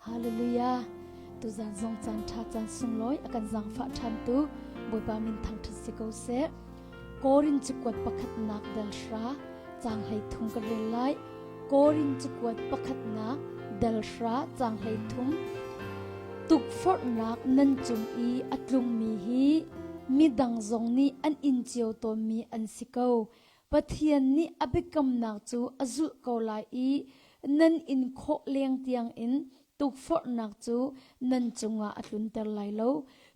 Hallelujah. Tuzan zong caan ṭha caan sunglawi a kan zaangfah ṭhantu Bawipa min thangṭhat si ko seh. Korin cakuat pakhatnak dal hra caang 13 ka rel lai. Korin cakuat pakhatnak dal hra caang 13 Tukforhnak nan cung i a tlungmi hi midang zong nih an in cio tawnmi an si ko. Pathian nih a biakamnak cu a zulh ko lai i nan in khawh leng tiangin tukforhnak cu nan cungah a tlunter lai lo.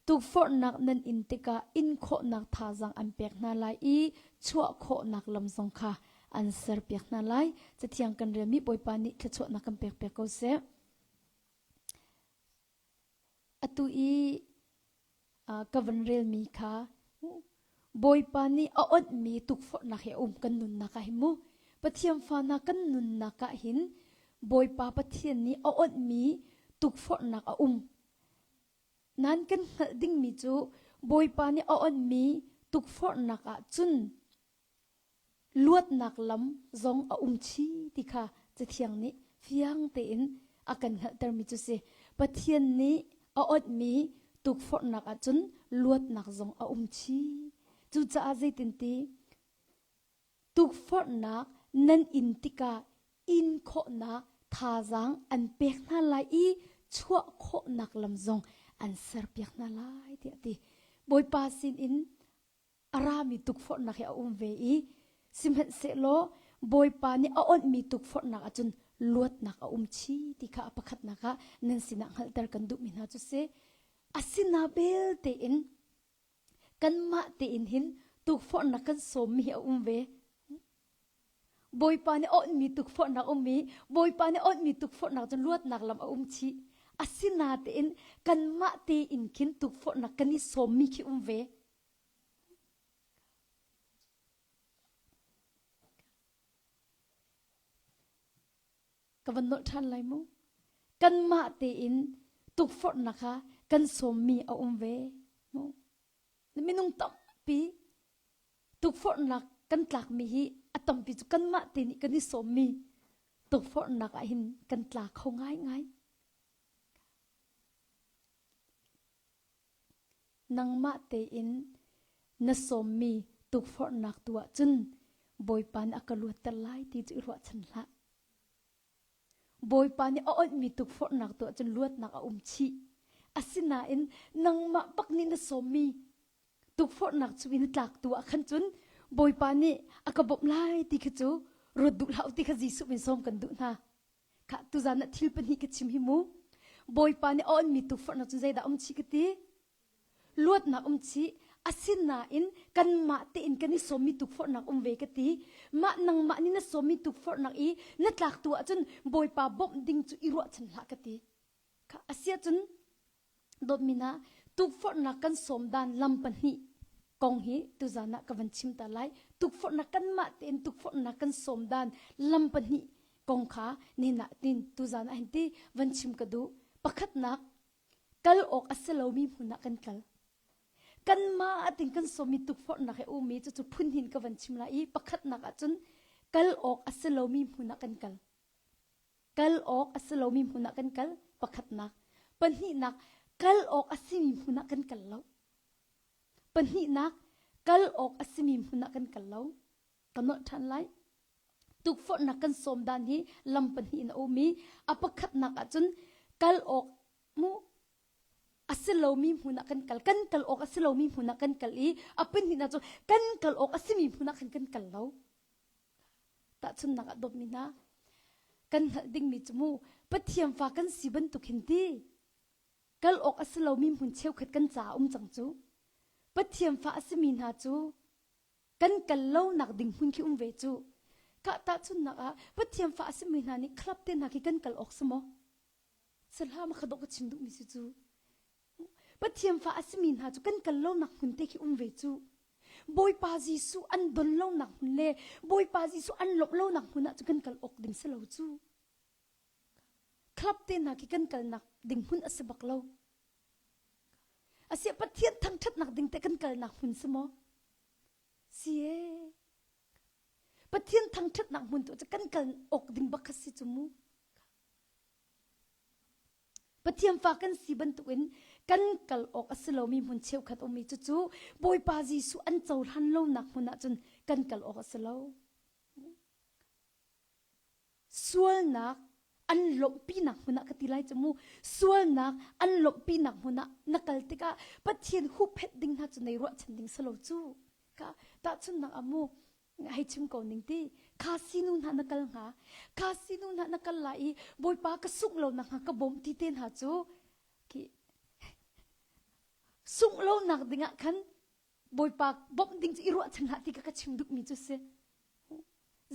Tukforhnak nan in tikah in khawhnak thazaang an pek hna lai i chuah khawhnak lam zong kha an serpiak hna lai. Cathiang kan relmi Bawipa nih thluachuahnak kan pekpiak ko seh. Atu i ka van relmi kha Bawipa nih a onhmi tukforhnak hi a um kan nunnak ah hin mu. Pathian fa hna kan nunnak ah hin Bawipa Pathian nih a onhmi tukforhnak a um. Nan kan hngalh dingmi cu Bawipa nih a onhmi tukforhnak ah cun luatnak lam zong a um chi ti kha Cathiang nih fiang tein a kan hngalhtermi cu si. Pathian nih a onhmi tukforhnak ahcun luatnak zong a um chi. Cucaah zeitinti tukforhnak nan in tikah in khawhnak thazaang an pek hna lai i chuah khawhnak lam zong an serpiak hna lai tiah a ti. Bawipa sinin a rami tukforhnak hi a um ve i sihmanhsehlaw Bawipa nih a onhmi tukforhnak ahcun luatnak a um chi ti kha a pakhatnak ah nan sinah hngalhter kan duhmi hna cu si. Asina belte in kanmah tein hin tukforhnak kan sawmmi hi a um ve. Bawipa nih onhmi tukforhnak um i Bawipa nih onhmi tukforhnak cu luatnak lam a um chih. Asinatein kanmah tein khin tukforhnak kan i sawmmi khi um ve. Ka van nolh ṭhan lai mu. Kanmah tein tukforhnak kha kan sawmmi a um ve. Mu. Minung tampi tukforhnak kan tlakmi hi a tampi cu kanmah te nih kan i sawmmi tukforhnak ah hin kan tla kho ngaingai. Nangmah tein na sawmmi tukforhnak tu ah cun Bawipa nih a ka luatter lai ti cu i ruahchan hlah. Bawipa nih a onhmi tukforhnak tu ah cun luatnak a um chih. Asinain nangmah bak nih na sawmmi tukforhnak cu in tlak tu ah khan cun Bawipa nih a ka bawmh lai ti kha cu ruat duh hlah u ti kha Jesuh min sawm kan duh hna. Kha tuzan ah thil pahnih ka chim hi mu. Bawipa nih a onmi tukforhnak cun zeidah um chih ka ti? Luatnak um chih. Asinain kanmah tein kan i sawmmi tukforhnak um ve ka ti. Mah nangmah nih na sawmmi tukforhnak i na tlak tu ahcun Bawipa bawmh ding cu i ruahchan hlah ka ti. Kha asiahcun dawtmi hna tukforhnak kan sawm dan lam pahnih kong hi tuzan ah ka van chim ta lai. Tukforhnak kanmah tein tukforhnak kan sawm dan lam pahnih kong kha nihin ah tin tuzan ah hin ti van chim ka duh. Pakhatnak kal awk a si lomi hmun ah kan kal. Kanmah tin kan sawmmi tukforhnak he ummi cucu phun hin ka van chim lai i pakhatnak ahcun kal awk a si lomi hmun ah kan kal. Kal awk a si lomi hmun ah kan kal pakhatnak. Pahnihnak kal awk a simi hmun ah kan kal lo. Pahnihnak kal awk a simi hmun ah kan kal lo. Ka nolh ṭhan lai. Tukforhnak kan sawm dan hi lam pahnih in a um i a pakhatnak ahcun kal awk mu a si lomi hmun ah kan kal kan kal awk a si lomi hmun ah kan kal i a pahnihnak cu kan kal awk a simi hmun ah khan kan kal lo. Tahchunhnak ah dawtmi hna, kan hngalh dingmi cu mu Pathian fa kan si bantuk hin ti kal awk a si lomi hmun cheukhat kan caah um cang cu. Pathian fa a simi hna cu kan kal lonak ding hmun khi um ve cu. Kah tahchunhnak ah Pathian fa a simi hna nih club te hna khi kan kal awk si maw? Sihlah ma kha dawh ka chim duhmi si cu. Pathian fa a simi hna cu kan kal lonak hmun te khi um ve cu. Bawipa Jesuh an don lonak hmun le Bawipa Jesuh an lawmh lonak hmun ah cu kan kal awk ding si lo cu. Club te hna khi kan kalnak ding hmun a si bak lo. Asiah Pathian thangṭhatnak ding te kan kalnak hmun si maw? Si ee. Pathian thangṭhatnak hmun tu cu kan kal awk ding bak kha si cu mu. Pathian fa kan si bantukin kan kal awk a si lomi hmun cheukhat ummi cucu Bawipa Jesuh an cohlan lonak hmun ahcun kan kal awk a si lo. Sualnak an lawmhpinak hmun ah ka ti lai cu mu. Sualnak an lawmhpinak hmun ah na kal tikah Pathian huhphenh ding hna cu nei ruahchan ding si lo cu. Ka tahchunhnak ah mu hei chim ko ning ti kha sinu hna na kal hnga kha sinu hna na kal lai i bawipa ka sungh lo nak hnga ka bawm ti te hna cu khi sungh lo nak ding ah khan bawipa bawmh ding cu i ruahchan hlah ti ka ka chim duhmi cu si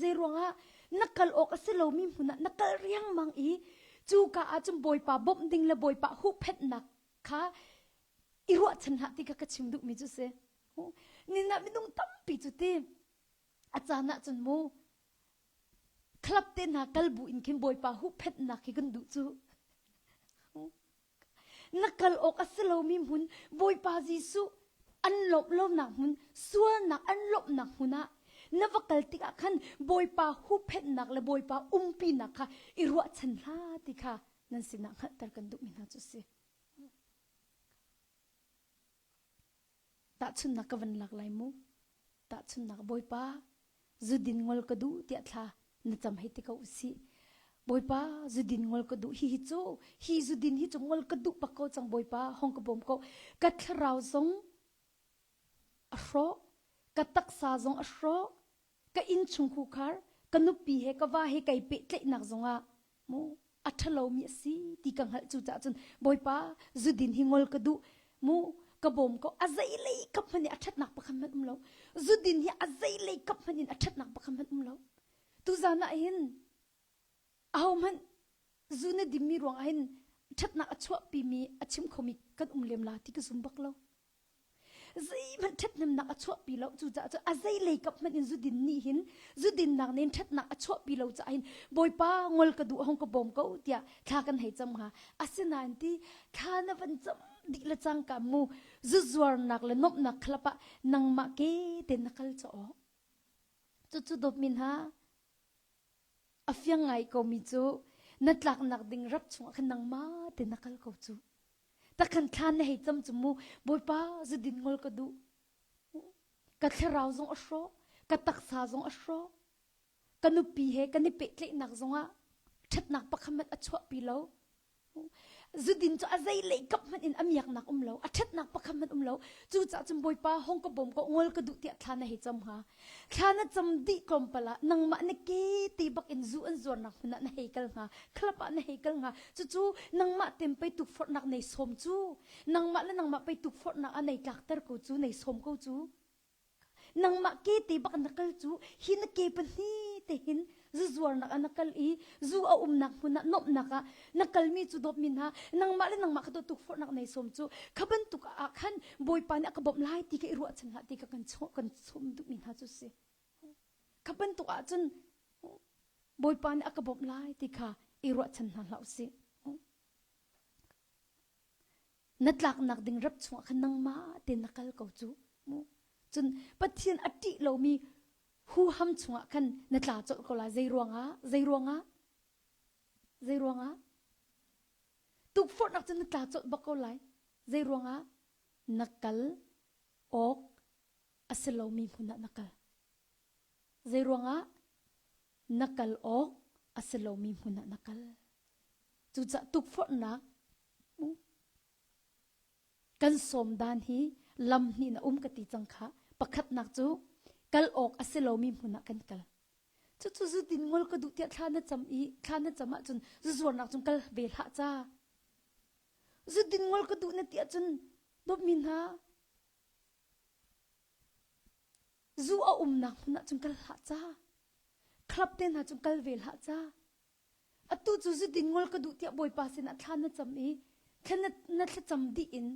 zei ruangah na kal awk a si lomi hmun ah na kal riangmang i cu ka ah cun bawipa bawmh ding le bawipa huhphenhnak kha i ruahchan hlah ti ka ka chim duhmi cu si Nin ah minung tampi cu ti a caan ah cun mu club te hna kal bu in khin bawipa huhphenhnak hi kan duh cu. Na kal awk a si lomi hmun bawipa Jesuh an lawmh lonak hmun sualnak an lawmhnak hmun ah na va kal tikah khan bawipa huhphenhnak le bawipa umpinak kha i ruahchan hlah ti kha nan sinah hngalhter kan duhmi hna cu si. Tahchunhnak ka van lak lai mu. Tahchunhnak Bawipa, zudin ngol ka duh tiah thla na cam hei ti ko usih. Bawipa, zudin ngol ka duh. Hihi cu, hi zudin hi cu ngol ka duh bak ko cang Bawipa, hong ka bawm ko. Ka thlarau zong a hrawh, ka taksa zong a hrawh, ka innchung khar ka nupi he ka va he kai pehtlaihnak zongah mu a ṭhalomi a si ti ka hngalh cu caah cun bawipa zudin hi ngol ka duh mu ka bawm ko a zeilei kap hmanh in a ṭhatnak pakhat hmanh um lo zudin hi a zeilei kap hmanh in a ṭhatnak pakhat hmanh um lo tuzan ah hin ahohmanh zu na dimmi ruangah hin ṭhatnak a chuahpimi a chim khomi kan um lem la ti ka zum bak lo Zeihmanh ṭhathnemnak a chuahpi lo. Cucaah cu a zeilei kap hmanh in zudin nih hin zudinnak nen ṭhatnak a chuahpi lo caah hin Bawipa ngol ka duh hong ka bawm ko tiah thla kan hei cam hnga. Asinain ti thla na van cam dih le cangka mu zuzuarnak le nuamhnak khalap ah nangmah ke ten na kal caw. Cucu dawtmi hna a fiang ngai komi cu na tlaknak ding rap chungah khan nangmah te na kal ko cu. Takhan thla na hei cam cu mu Bawipa zudin ngol ka duh. Ka thlarau zong a hrawh, ka taksa zong a hrawh. Ka nupi he kan i pehtlaihnak zongah ṭhatnak pakhat hmanh a chuahpi lo. Zudin cu a zeilei kap hmanh in a miaknak um lo, a ṭhatnak pakhat hmanh um lo. Cucaah cun Bawipa hong ka bawm ko, ngol ka duh tiah thla na hei cam hnga. Thla na cam dih tlawmpal ah nangmah na ke te bak in zu an zuarnak hmun ah na hei kal hnga club ah na hei kal hnga cucu nangmah tem pei tukforhnak nei sawm cu nangmah le nangmah pei tukforhnak ah nei tlakter ko cu nei sawm ko cu nangmah ke te bak na kal cu hi na ke pahnih te hin zu zuarnak ah na kal i zu a umnak hmun ah nuamhnak ah na kalmi cu dawtmi hna nangmah le nangmah kha tukforhnak nei sawm cu kha bantuk ah khan bawipa nih a ka bawmh lai ti ka i ruahchan hlah ti kha kan kan chom duhmi hna cu si kha bantuk ah cun bawipa nih a ka bawmh lai ti kha i ruahchan hna hlah usih na tlaknak ding rap chungah khan nangmah te na kal ko cu mu cun pathian a ṭih lomi huham chungah khan na tla colh ko lai zei ruangah zei ruangah zei ruangah tukforhnak cu na tla colh bak ko lai zei ruangah na kal awk a si lomi hmun ah na kal zei ruangah na kal awk a si lomi hmun ah na kal Cucaah tukforhnak kan sawm dan hi lam hnih na um ka ti cang kha. Pakhatnak cu kal awk a si lomi hmun ah kan kal. Cucu zudin ngol ka duh tiah thla na cam i thla na cam ahcun zuzuarnak cun kal ve hlah ca. Zudin ngol ka duh na ti ahcun dawtmi hna zu a umnak hmun ah cun kal hlah ca. Club te hna cun kal ve hlah ca. Atu cu zudin ngol ka duh tiah Bawipa sinah thla na cam i thla na, na thlacam dih in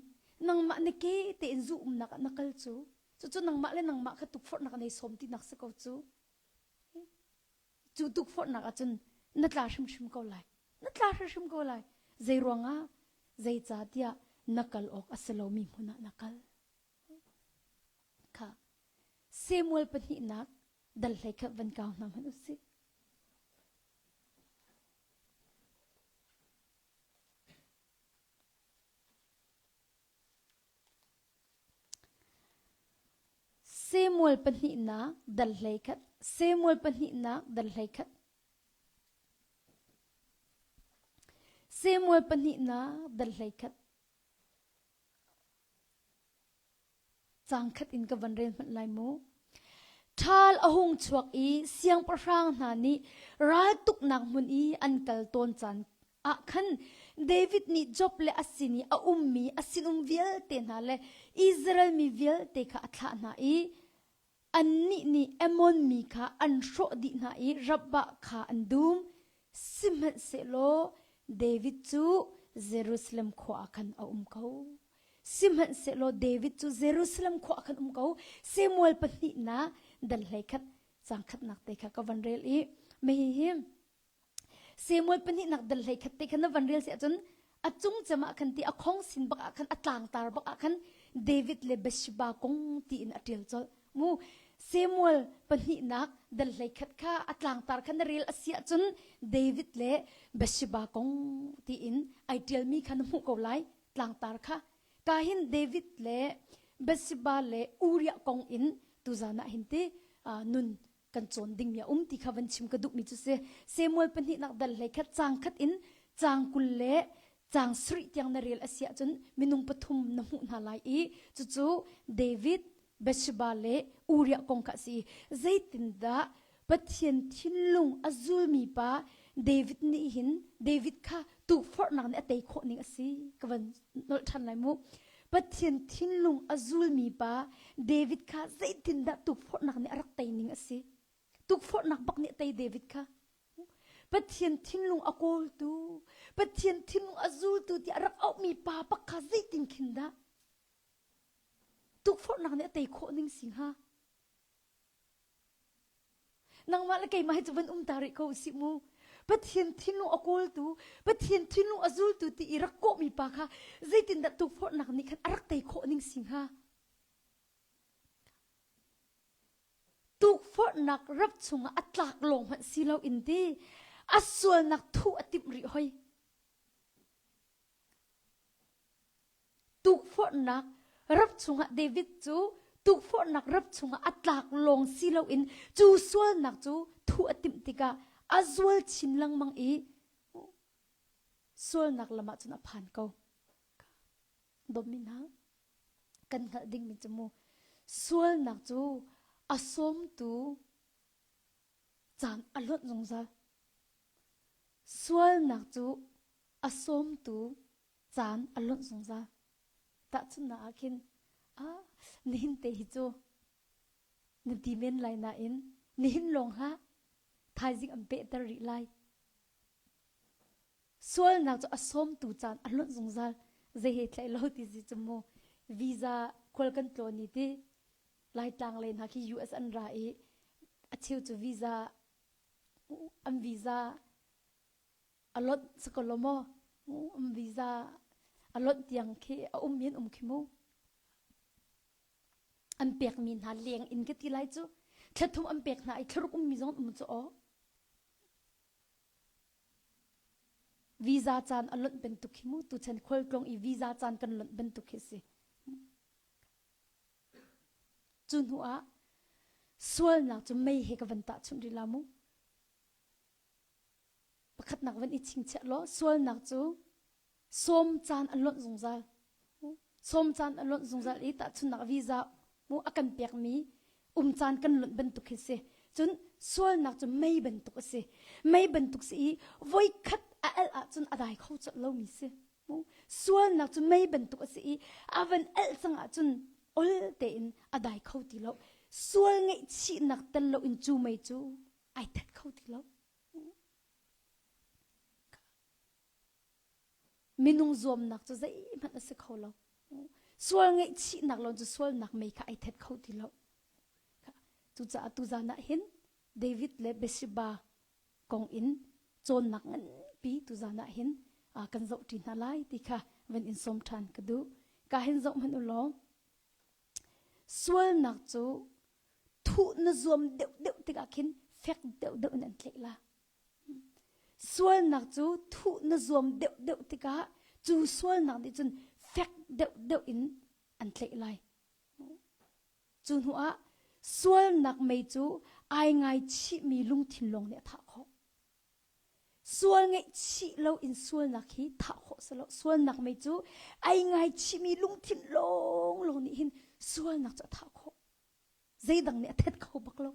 nangmah na ke tein zu umnak ah na kal cu cucu nangmah le nangmah kha tukforhnak nei sawm tinak si ko cu. Cu tukforhnak ahcun na tla hrimhrim ko lai. Na tla hrimhrim ko lai. Zei ruangah? Zeicahtiah na kal awk a si lomi hmun ah na kal. Kha Samuel pahnihnak dal hlei kha van kau hna hmanh usih. Samuel pahnihnak dal 11. Samuel pahnihnak dal 11. Samuel pahnihnak dal 11. Caang khat in ka van rel hmanh lai mu. Ṭhal a hung chuak i siangpahrang hna nih raltuknak hmun i an kal tawn caan ah khan David nih Job le a sin i a ummi a sinum vialte hna le Israel mi vialte kha a thlah hna i annih nih Ammon mi kha an hrawh dih hna i Rabbah kha an dum. Sihmanhsehlaw David cu Jerusalem khua ah khan a um ko. Sihmanhsehlaw David cu Jerusalem khua ah khan um ko. Samuel pahnihnak dal 11 caang khatnak te kha ka van rel i mei hi Samuel pahnihnak dal 11 te kha na van rel si ahcun a cung cem ah khan ti a khong sin bak ah khan a tlangtar bak ah khan David le Bathsheba kong tiin a ṭial colh. Mu Samuel pahnihnak dal 11 kha a tlangtar kha na rel a si ahcun David le Bathsheba kong tiin ai ṭialmi kha na hmuh ko lai. Tlangtar kha ka hin David le Bathsheba le Uriah kong in tuzan ah hin ti nun kan cawn dingmi a um ti kha van chim ka duhmi cu si. Samuel pahnihnak dal 11 caang khat in caang 20 le caang sarih tiang na rel a si ahcun minung pathum na hmuh hna lai i cucu David, Bathsheba le Uriah kong kha a si. Zeitindah Pathian thinlung a zulmi pa David nih hin David kha tukforhnak nih a tei khawh ning a si ka van nolh ṭhan lai mu. Pathian thinlung a zulmi pa David kha zeitindah tukforhnak nih a rak tei ning a si. Tukforhnak bak nih a tei David kha. Pathian thinlung a kawltu, Pathian thinlung a zultu ti a rak auhmi pa bak kha zeitin khin dah tukforhnak nih a tei khawh ning si hnga? Nangmah le keimah hi cu van um ta rih ko usih mu. Pathian thinlung a kawltu, Pathian thinlung a zultu ti i rak kawhmi pa kha zeitindah tukforhnak nih khan a rak tei khawh ning si hnga? Tukforhnak rap chungah a tlak lawng hmanh si lo in ti a sualnak thuh a timh rih hoi. Tukforhnak rap chungah David cu tukforhnak rap chungah a tlak lawng si loin cu sualnak cu thuh a timh tikah a zual chin lengmang i sualnak lam ah cun a phan ko. Dawtmi hna, kan hngalh dingmi cu mu sualnak cu a sawmtu caan a lonh zungzal. Sualnak cu a sawmtu caan a lonh zungzal. Tahchunhnak ah khin, ah, nihin te hi cu na ti men lai nain nihin lawng hlah, thaizing an pehter rih lai. Sualnak cu a sawmtu caan a lonh zungzal. Zei he tlaih lo ti si cu mu. Visa khual kan tlawn i ti Laitlang lei hna khi US an ra i a cheu cu visa an visa a lonh si ko lo maw an visa a lonh tiang khi a um in um khi mu an pekmi hna leng in ka ti lai cu thlathum an pek hna i thlaruk ummi zong um cu aw visa caan a lonh bantuk khi mu tuchan khualtlung i visa caan kan lonh bantuk khi si Cu hnu ah sualnak cu mei he ka van tahchunh rih la mu. Pakhatnak van i chingchiah law sualnak cu sawm caan a lonh zungzal. Sawm caan a lonh zungzal i tahchunhnak visa mu a kan pekmi um caan kan lonh bantuk hi si. Cun sualnak cu mei bantuk a si. Mei bantuk si i voikhat a elh ahcun a dai kho colh lomi si. Sualnak cu mei bantuk a si i a van elh cang ahcun ol tein a dai kho ti lo. Sual ngaihchihnak tel loin cu mei cu ai that kho ti lo. Minung zuamnak cu zeihmanh a si kho lo. Sual ngaihchihnak lawng cu sualnak mei kha ai that kho ti lo. Cucaah tuzan ah hin David le Bathsheba kong in cawnnak nganpi tuzan ah hin kan zohṭi hna lai ti kha van in sawm ṭhan ka duh. Ka hin zoh hmanh u law sualnak cu thuh na zuam deuhdeuh tikah khin fek deuhdeuh in an tlaih la. Sualnak cu thuh na zuam deuhdeuh tikah cu sualnak nih cun fek deuhdeuh in an tlaih lai. Cu hnu ah. Sualnak mei cu ai ngaichihmi lungthin lawng nih a thah khawh. Sual ngaihchih lo in sualnak hi thah khawh si lo. Sualnak mei cu ai ngaichihmi lungthin lawnglawng nih hin sualnak cu a thah khawh. Zeidang nih a thet kho bak lo.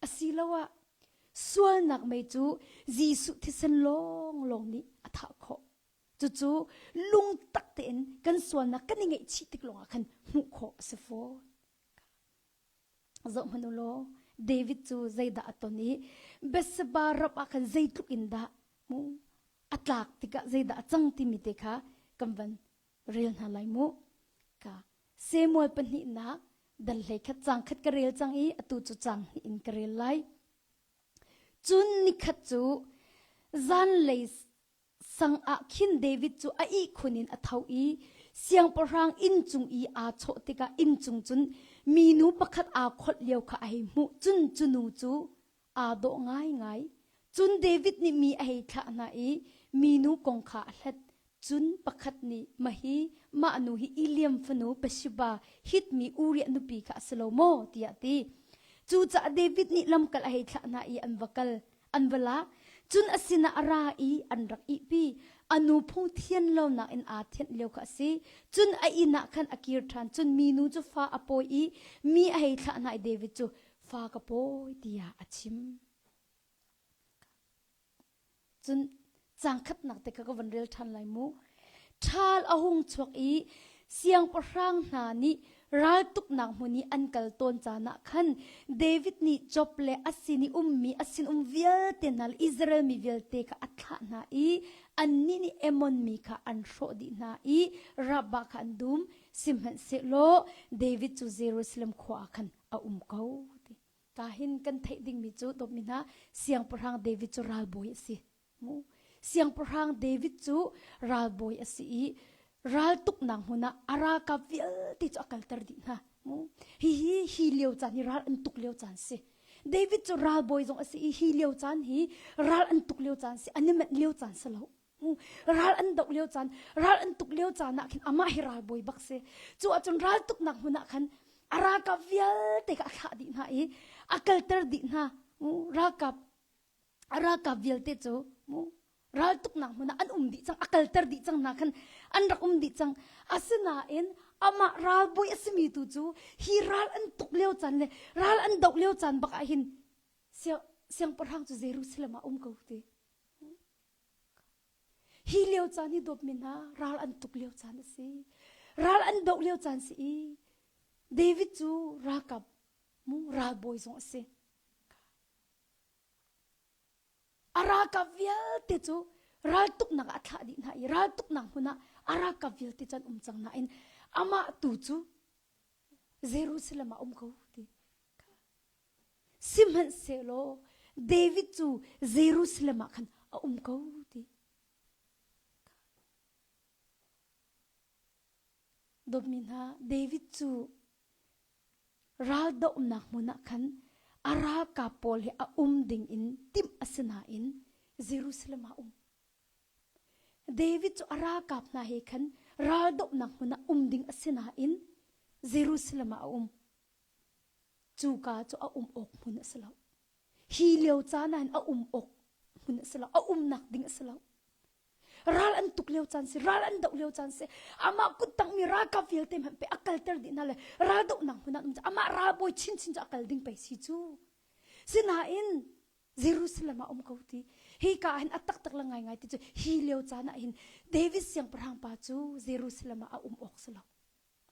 Asiloah sualnak mei cu Jesuh thisen lawnglawng nih a thah khawh. Cucu lungtak tein kan sualnak kan i ngaihchih tik lawngah khan hmuh khawh a si fawn. Zohhmanh u law David cu zeidah a ton i Bathsheba rap ah khan zeitluk in dah mu a tlak tikah zeidah a cang timi te kha kan van rel hna lai mu. Ka Samuel pahnihnak dal hlei khat cang khat ka rel cang i atu cu cang hnih in ka rel lai. Cun nikhat cu zanlei sang ah khin David cu a ihkhun in a tho i siangpahrang inn cung i aa chawh tikah inn cung cun minu pakhat aa kholh lio kha a hei hmuh. Cun cu nu cu aa dawh ngaingai. Cun David nih mi a hei thlah hna i minu kong kha a hlat. Cun pakhat nih, Mahhi mah nu hi Eliam fanu Bathsheba Hit mi Uriah nupi kha a si lo maw? tiah a ti. Cucaah David nih lamkal a hei thlah hna i an va kal. An va lak. Cun a sinah a ra i an rak ihpi. A nu phung thian lonak in aa thianh lio kha a si. Cun a inn ah khan a kir ṭhan. Cun minu cu fa a pawi i mi a hei thlah hna i David cu fa ka pawi tiah a chim. Cun caang khatnak te kha ka van rel ṭhan lai mu. Ṭhal a hung chuak i siangpahrang hna nih raltuknak hmun i an kal tawn caan ah khan David nih Job le a sin i ummi a sinum vialte hna le Israel mi vialte kha a thlah hna i annih nih Ammon mi kha an hrawh dih hna i Rabbah kha an dum. Sihmanhsehlaw David cu Jerusalem khua ah khan a um ko. Ti. Ka hin kan theih dingmi cu dawtmi hna siangpahrang David cu ralbawi a si. Mu. Siangpahrang David cu ralbawi a si i raltuknak hmun ah a ralkap vialte cu a kalter dih hna. Mu. Hihi hi lio caan hi ral an tuk lio caan si. David cu ralbawi zong a si i hi lio caan hi ral an tuk lio caan si, an i manh lio caan si lo. Ral an doh lio caan, ral an tuk lio caan ah khin amah hi ralbawi bak si. Cu ahcun ral tuknak hmun ah khan a ralkap vialte kha a thlah dih hna i a kalter dih hna. Ralkap a ralkap vialte cu ral tuknak hmun ah an um dih cang, a kalter dih cang hna khan an rak um dih cang. Asinain amah ralbawi a simi tu cu hi ral an tuk lio caan le ral an doh lio caan bak ah hin siangpahrang cu Jerusalem ah um ko ti. Hi lio caan hi dawtmi hna ral an tuk lio caan a si. Ral an doh lio caan si i David cu ralkap mu ralbawi zong a si. A ralkap vialte cu raltuknak ah a thlah dih hna i raltuknak hmun ah a ralkap vialte cu an um cang nain amah tu cu Jerusalem ah um ko ti. Sihmanhsehlaw David cu Jerusalem ah khan a um ko ti. Dawtmi hna, David cu raldohnak hmun ah khan a ralkap pawl he a um ding in timh a si nain Jerusalem ah um. David cu a ralkap hna he khan raldohnak hmun ah um ding a si nain Jerusalem ah a um. Cuka cu a um awk hmun a si lo. Hi lio caan ah hin a um awk hmun a si lo. A umnak ding a si lo. Ral an tuk lio caan si, ral an doh lio caan si. Amah kuttangmi ralkap vialte hmanh pe a kalter dih hna le ral dohnak hmun ah um amah ralbawi chinchin cu a kal ding pei si cu. Sinain Jerusalem ah um ko ti. Hi ka ah hin a taktak le ngaingai ti cu hi lio caan ah hin David siangpahrang pa cu Jerusalem ah a um awk si lo.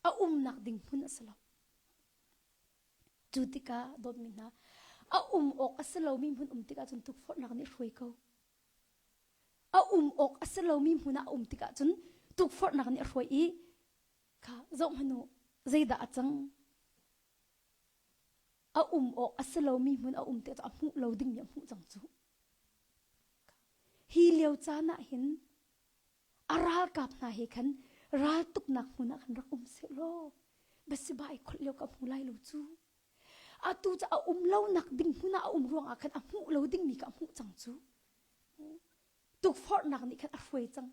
A umnak ding hmun a si lo. Cu tikah dawtmi hna, a um awk a si lomi hmun um tikah cun tukforhnak nih hruai ko. A um awk a si lomi hmun ah a um tikah cun tukforhnak nih a hruai i kha zoh hmanh u, zeidah a cang? A um awk a si lomi hmun a um tikah a hmuh lo dingmi a hmuh cang cu. Hi lio caan ah hin a ralkap hna he khan raltuknak hmun ah khan rak um sehlaw Bathsheba i kholh lio ka hmu lai lo cu. Atu cu a um lonak ding hmun ah a um ruangah khan a hmuh lo dingmi ka hmuh cang cu. Tukforhnak nih khan a hruai cang.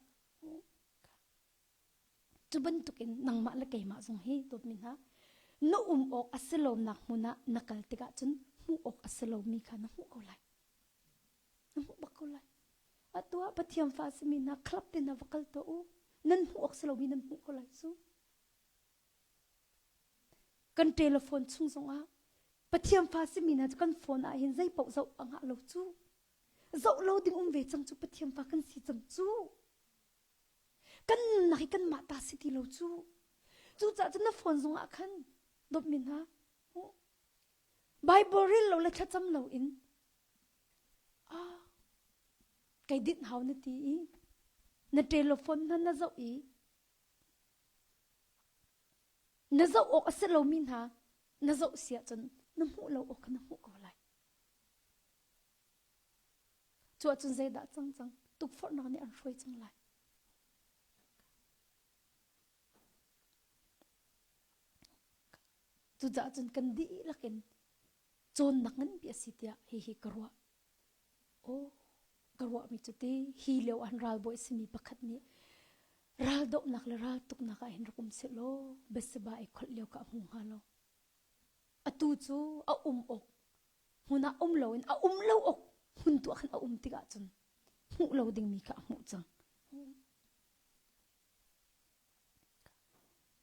Cu bantukin nangmah le keimah zong hi dawtmi hna na um awk a si lonak hmun ah na kal tikah cun hmuh awk a si lomi kha na hmuh ko lai. Na hmuh bak ko lai. Atu ah Pathian fa a simi hna club te na va kal tuah u. Nan hmuh awk si lomi nan hmuh ko lai cu. Kan telephone chung zongah Pathian fa simi hna cu kan phone ah hin zei paoh zoh a ngah lo cu. Zoh lo ding um ve cang cu Pathian fa kan si cang cu. Kan nunnak hi kanmah ta si ti lo cu. Cucaah cun na phone zongah khan dawtmi hna Bible rel lo le thlacam lo in ah kei dinh hau na ti i na telephone hna na zoh i na zoh awk a si lomi hna na zoh si ahcun na hmuh lo awk kha na hmuh ko lai. Cu ahcun zeidah cang cang tukforhnak nih an hruai cang lai. Cucaah cun kan dihlak in cawnnak nganpi a si tiah hihi ka ruah. Aw, ka ruahmi cu ti hi lio an ralbawi simi pakhat nih raldohnak le raltuknak ah hin rak um sehlaw Bathsheba i kholh lio ka hmu hnga lo. Atu cu a um awk hmun ah um loin a um lo awk hmun tu ah khan a um tikah cun hmuh lo dingmi kha a hmuh cang.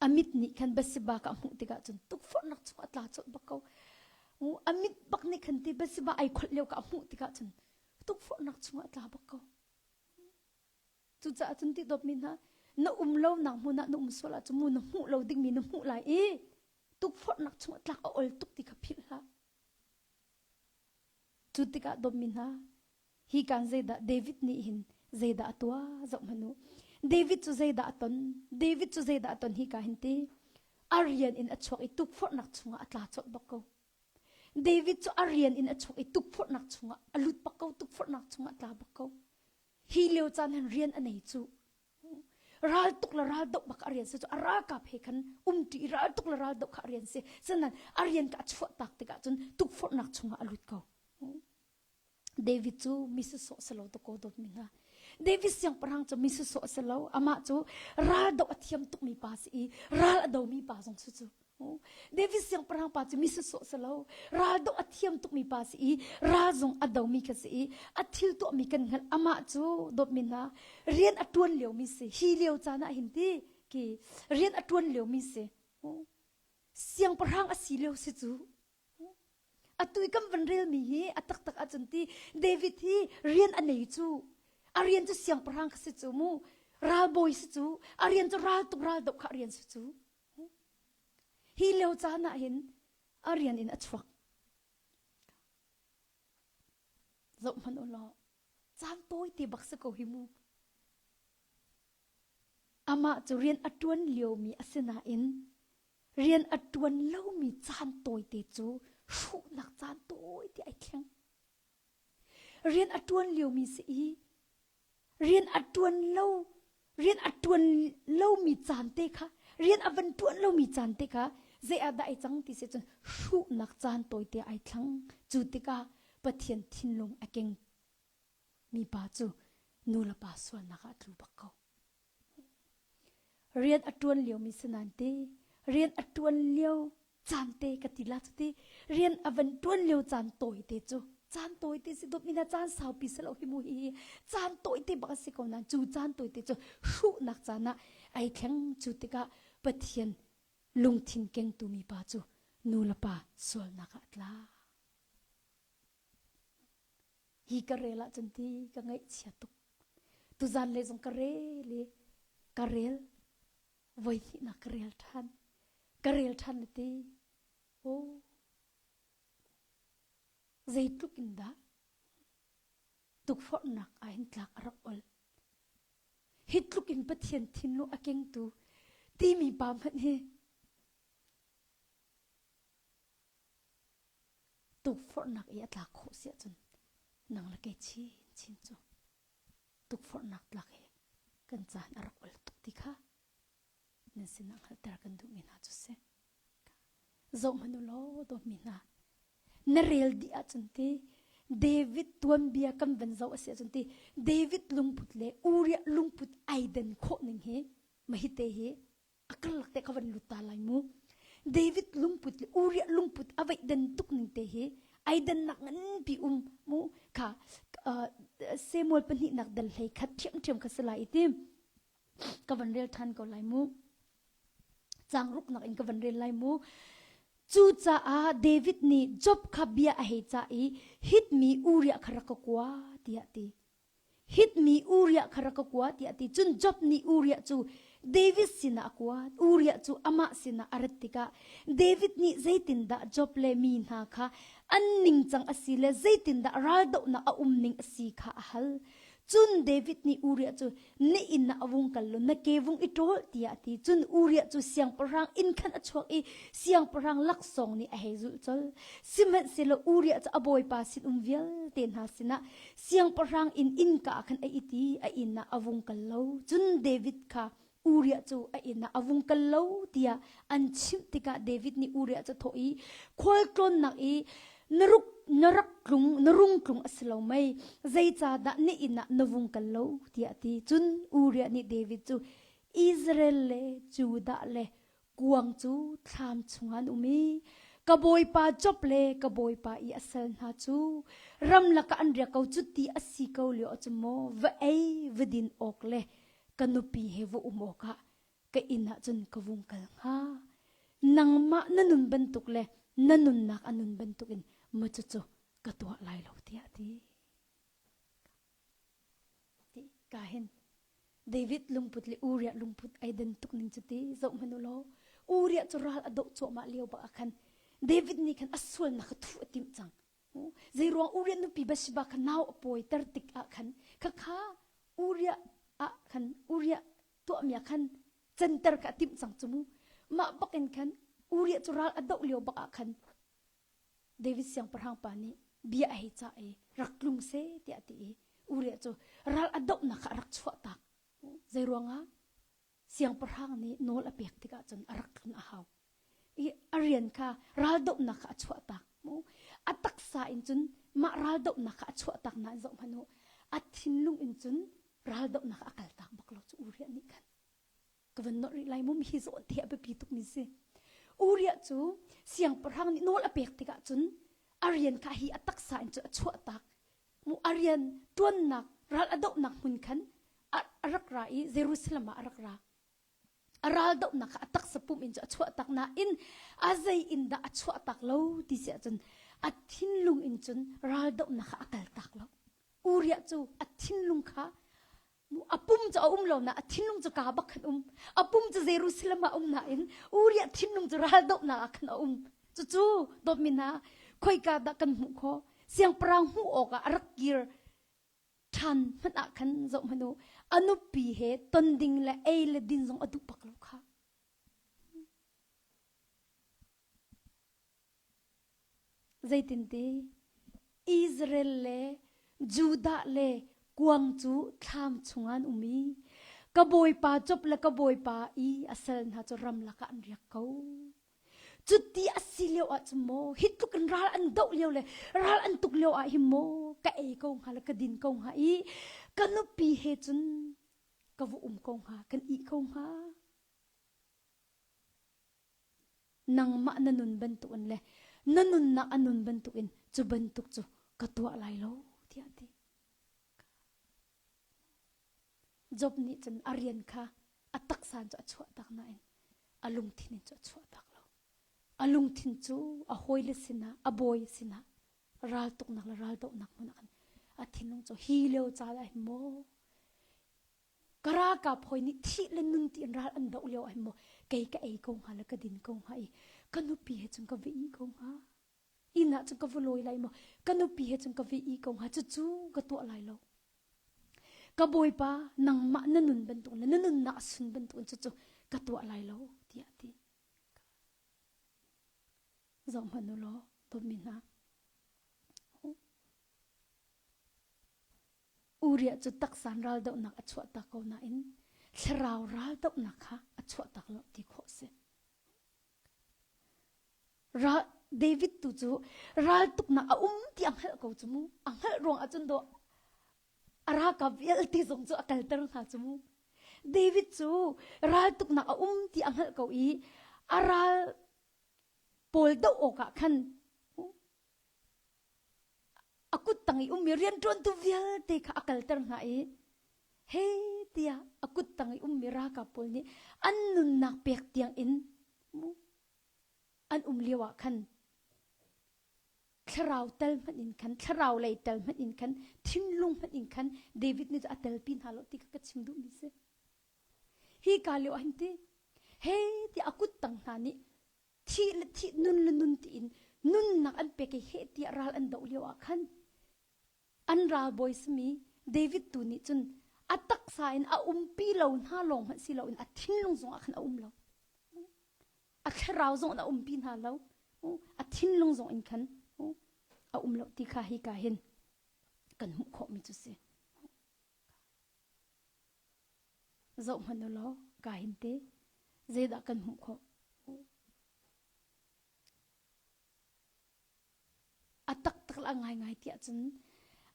A mit nih khan Bathsheba ka hmuh tikah cun tukforhnak chung a tla colh bak ko. A mit bak nih khan ti Bathsheba ai kholh lio ka hmuh tikah cun tukforhnak chungah a tla bak ko. Cucaah cun ti dawtmi hna na um lo nak hmun ah na um sual ahcun mu na hmuh lo dingmi na hmuh lai i tukforhnak chungah tlak a ol tuk ti kha philh hlah. Cu tikah dawtmi hna hi kan zeidah David nih hin zeidah a tuah zoh hmanh u. David cu zeidah a ton? David cu zeidah a ton hi ka hin ti? A rian in a chuak i tukforhnak chungah a tla colh bak ko. David cu a rian in a chuak i tukforhnak chungah a lut bak ko, tukforhnak chungah a tla bak ko. Hi lio caan hin rian a nei cu. Ral tuk le ral doh bak a rian si cu a ralkap he khan umṭi i ral tuk le ral doh kha a rian si. Sinain a rian ka a chuah tak tikah cun tukforhnak chungah a lut ko. David cu mi sawsawh si lo dawkaw dawtmi hna. David siangpahrang cu mi sawsawh si lo. Amah cu ral doh a thiam tukmi pa si i ral a domi pa zong si cu. David siangpahrang pa cu mi sawsawh si lo. Ral doh a thiam tukmi pa si i ral zong a domi kha si i a thil tuahmi kan hngalh. Amah cu dawtmi hna rian a ṭuan liomi si. Hi lio caan ah hin ti ki rian a ṭuan liomi si. Siangpahrang a si lio si cu. Atu i kan van relmi hi a taktak ahcun ti David hi rian a nei cu a rian cu siangpahrang kha si cu mu ralbawi si cu a rian cu ral tuk ral doh kha a rian si cu hi lio caan ah hin a rian in a chuak zoh hmanh u law caan tawi te bak si ko hi mu amah cu rian a ṭuan liomi a si nain Rian a ṭuan lomi caan tawite cu hruhnak caan tawite ai thleng. Rian a ṭuan liomi si i rian a ṭuan lo rian a ṭuan lomi caan te kha rian a van ṭuan lomi caan te kha zei ah dah ai cang ti si cun hruhnak caan tawite ai thlang. Cu tikah Pathian thinlung a keng mi pa cu nu le pa sualnak ah a tlu bak ko. Rian a ṭuan liomi si nain ti rian a ṭuan lio caan te ka ti la cu ti rian a van ṭuan lio caan tawi te cu caan tawi te si dawt mi na caan saupi si lo hi mu hi caan tawi te bak a si ko nain cu caan tawi te cu hruhnak caan ah ai thleng cu tikah Pathian lungthin kengtu mi pa cu nu le pa sualnak ah a tla. Hi ka rel ahcun ti ka ngaihchia tuk. Tuzan le zong ka rel i ka rel voi hnihnak ka rel ṭhan. Ka rel ṭhan na ti. Oh, zeitluk in dah tukforhnak ah hin tlak a rak ol. Hi tluk in Pathian thinlung a kengtu timi pa hmanh hi Tukforhnak i a tlak khawh si ahcun nang le kei chinchin cu tukforhnak tlak hi kan caan a rak ol tuk ti kha nan sinah hngalhter kan duhmi hna cu si. Zoh hmanh u law dawtmi hna na rel dih ahcun ti David tuanbia kan van zoh a si ahcun ti David lungput le Uriah lungput ai den khawh ning hi mahite hi. A karlak te kha van lut ta lai mu. David lungput le Uriah lungput a veih den tuk ning te hi ai dannak nganpi um mu kha Samuel pahnihnak dal hlei khat ṭhiamṭhiam kha si lai i ti ka van rel ṭhan ko lai mu. Caang ruknak in ka van rel lai mu. Cucaah David nih Job kha bia a hei cah i Hitmi Uriah kha rak ka kua tiah a ti. Hitmi Uriah kha rak ka kua tiah a ti. Cun Job nih Uriah cu David sinah a kuat. Uriah cu amah sinah a rat tikah David nih zeitindah Job le mi hna kha an ningcang a si le zeitindah raldohnak a um ning a si kha a hal. Cun David nih Uriah cu na inn ah a vung kal law na ke vung i ṭawl tiah a ti. Cun Uriah cu siangpahrang inn khan a chuak i siangpahrang laksawng nih a hei zulh colh. Sihmanhsehlaw Uriah cu a bawipa sinum vialte hna sinah siangpahrang inn innka ah khan a it i a inn ah a vung kal lo. Cun David kha Uriah cu a inn ah a vung kal lo tiah an chimh tikah David nih Uriah cu a thawh i khualtlawnnak i na ruk na rak tlung na rung tlung a si lo mei zeicahdah na inn ah na vung kal lo tiah a ti cun Uriah nih David cu Israel le Judah le kuang cu thlam chungah an um i ka bawipa Job le ka bawipa i a sal hna cu ramlak ah an riak ko cu ti a si ko lio ah cun maw va ei va din awk le ka nupi he va um awkah ka inn ah cun ka vung kal hnga. Nangmah na nun bantuk le na nunnak a nun bantukin ma cucu ka tuah lai lo tiah a ti. Ti ka hin David lungput le Uriah lungput ai den tuk ning cu ti zoh hmanh u law Uriah cu ral a doh cuahmah lio bak ah khan David nih khan a sualnak kha thuh a timh cang. Zeiruang Uriah nupi Bathsheba kha nau a pawiter tik ah khan khakha Uriah ah khan Uriah tuahmi ah khan canter kha a timh cang cu mu. Mah bak in khan Uriah cu ral a doh lio bak ah khan David siangpahrang pa nih bia a hei cah i rak tlung seh tiah a ti i Uriah cu ral a dohnak kha a rak chuahtak. Zeiruangah siangpahrang nih nawl a pek tikah cun a rak tlun a hau. I a rian kha raldohnak kha a chuahtak. Mu a taksa in cun mah raldohnak kha a chuahtak nain zoh hmanh u a thinlung in cun raldohnak a kaltak bak lo cu Uriah nih khan ka van nolh rih lai mu hi zawn te a biapi tuk mi si. Uriah cu siangpahrang nih nawl a pek tikah cun a rian kha hi a taksa in cun a chuahtak. Mu a rian ṭuannak ral a dohnak hmun khan a rak ra i Jerusalem ah a rak ra. A ral dohnak kha a taksa pum in cu a chuahtak nain a zei in dah a chuahtak lo ti si ahcun a thinlung in cun ral dohnak kha a kaltak lo. Uriah cu a thinlung kha a pum cu a um lo na a thinlung cu ka bak khan um. A pum cu Jerusalem ah um nain Uriah thinlung cu ral dohnak ah khan a um. Cucu dawtmi hna khoika dah kan hmuh khawh? Siangpahrang hmuh awkah a rak kir ṭhan hmanh ah khan zoh hmanh u a nupi he ton ding le ei le din zong a duh bak lo kha. Zeitinti Israel le Judah le kuang cu thlam chungah an um i ka bawipa Job le ka bawipa i a sal hna cu ramlak ah an riak ko. Cuti a si lio ah cun maw hi tluk in ral an doh lio le ral an tuk lio ah hin maw ka ei ko hnga le ka din ko hnga i ka nupi he cun ka va um ko hnga kan ih ko hnga. Nangmah na nun bantukin le na nunnak a nun bantukin cu bantuk cu ka tuah lai lo tiah a ti. Job nih cun a rian kha a taksa in cu a chuahtak nain a lungthin in cu a chuahtak lo. A lungthin cu a hawile sinah, a bawi sinah raltuknak le raldohnak hmun ah khan a thinlung cu hi lio caan ah hin maw ka ralkap hawi nih thih le nun tiin ral an doh lio ah hin maw kei ka ei ko hnga le ka din ko hnga i ka nupi he cun ka va ih ko hnga. Inn ah cun ka va lawi lai maw ka nupi he cun ka va ih ko hnga cucu ka tuah lai lo. Ka bawipa nangmah na nun bantuk le na nunnak a sun bantuk in cucu ka tuah lai lo tiah a ti. Zoh hmanh u law dawtmi hna. Uriah cu taksan raldohnak a chuahtak ko nain thlarau raldohnak kha a chuahtak lo ti khawh si. Ral David tu cu raltuknak a um ti a hngalh ko cu mu. A hngalh ruang ah cun dawh a ralkap vialte zong cu a kalter hna cu mu. David cu raltuknak a um ti a hngalh ko i a ral pawl doh awkah khan a kut tang i ummi rianṭuantu vialte kha a kalter hna i he tiah a kut tang i ummi ralkap pawl nih an nunnak pek tiang in an um lio ah khan thlarau tel hmanh in khan thlarau lei tel hmanh in khan thinlung hmanh in khan David nih a telpi hna lo ti kha ka chim duhmi si. Hi ka lio ah hin ti he ti a kut tang hna nih thih le thih nun le nun tiin nunnak an pek i heh tiah ral an doh lio ah khan an ralbawi simi David tu nih cun a taksa in a umpi lo hna lawng hmanh si loin a thinlung zong ah khan a um lo. A thlarau zong in a umpi hna lo. A thinlung zong in khan a um lo ti kha hi ka hin kan hmuh khawhmi cu si. Zoh hmanh u law ka hin te zeidah kan hmuh khawh? A taktak le a ngaingai tiah cun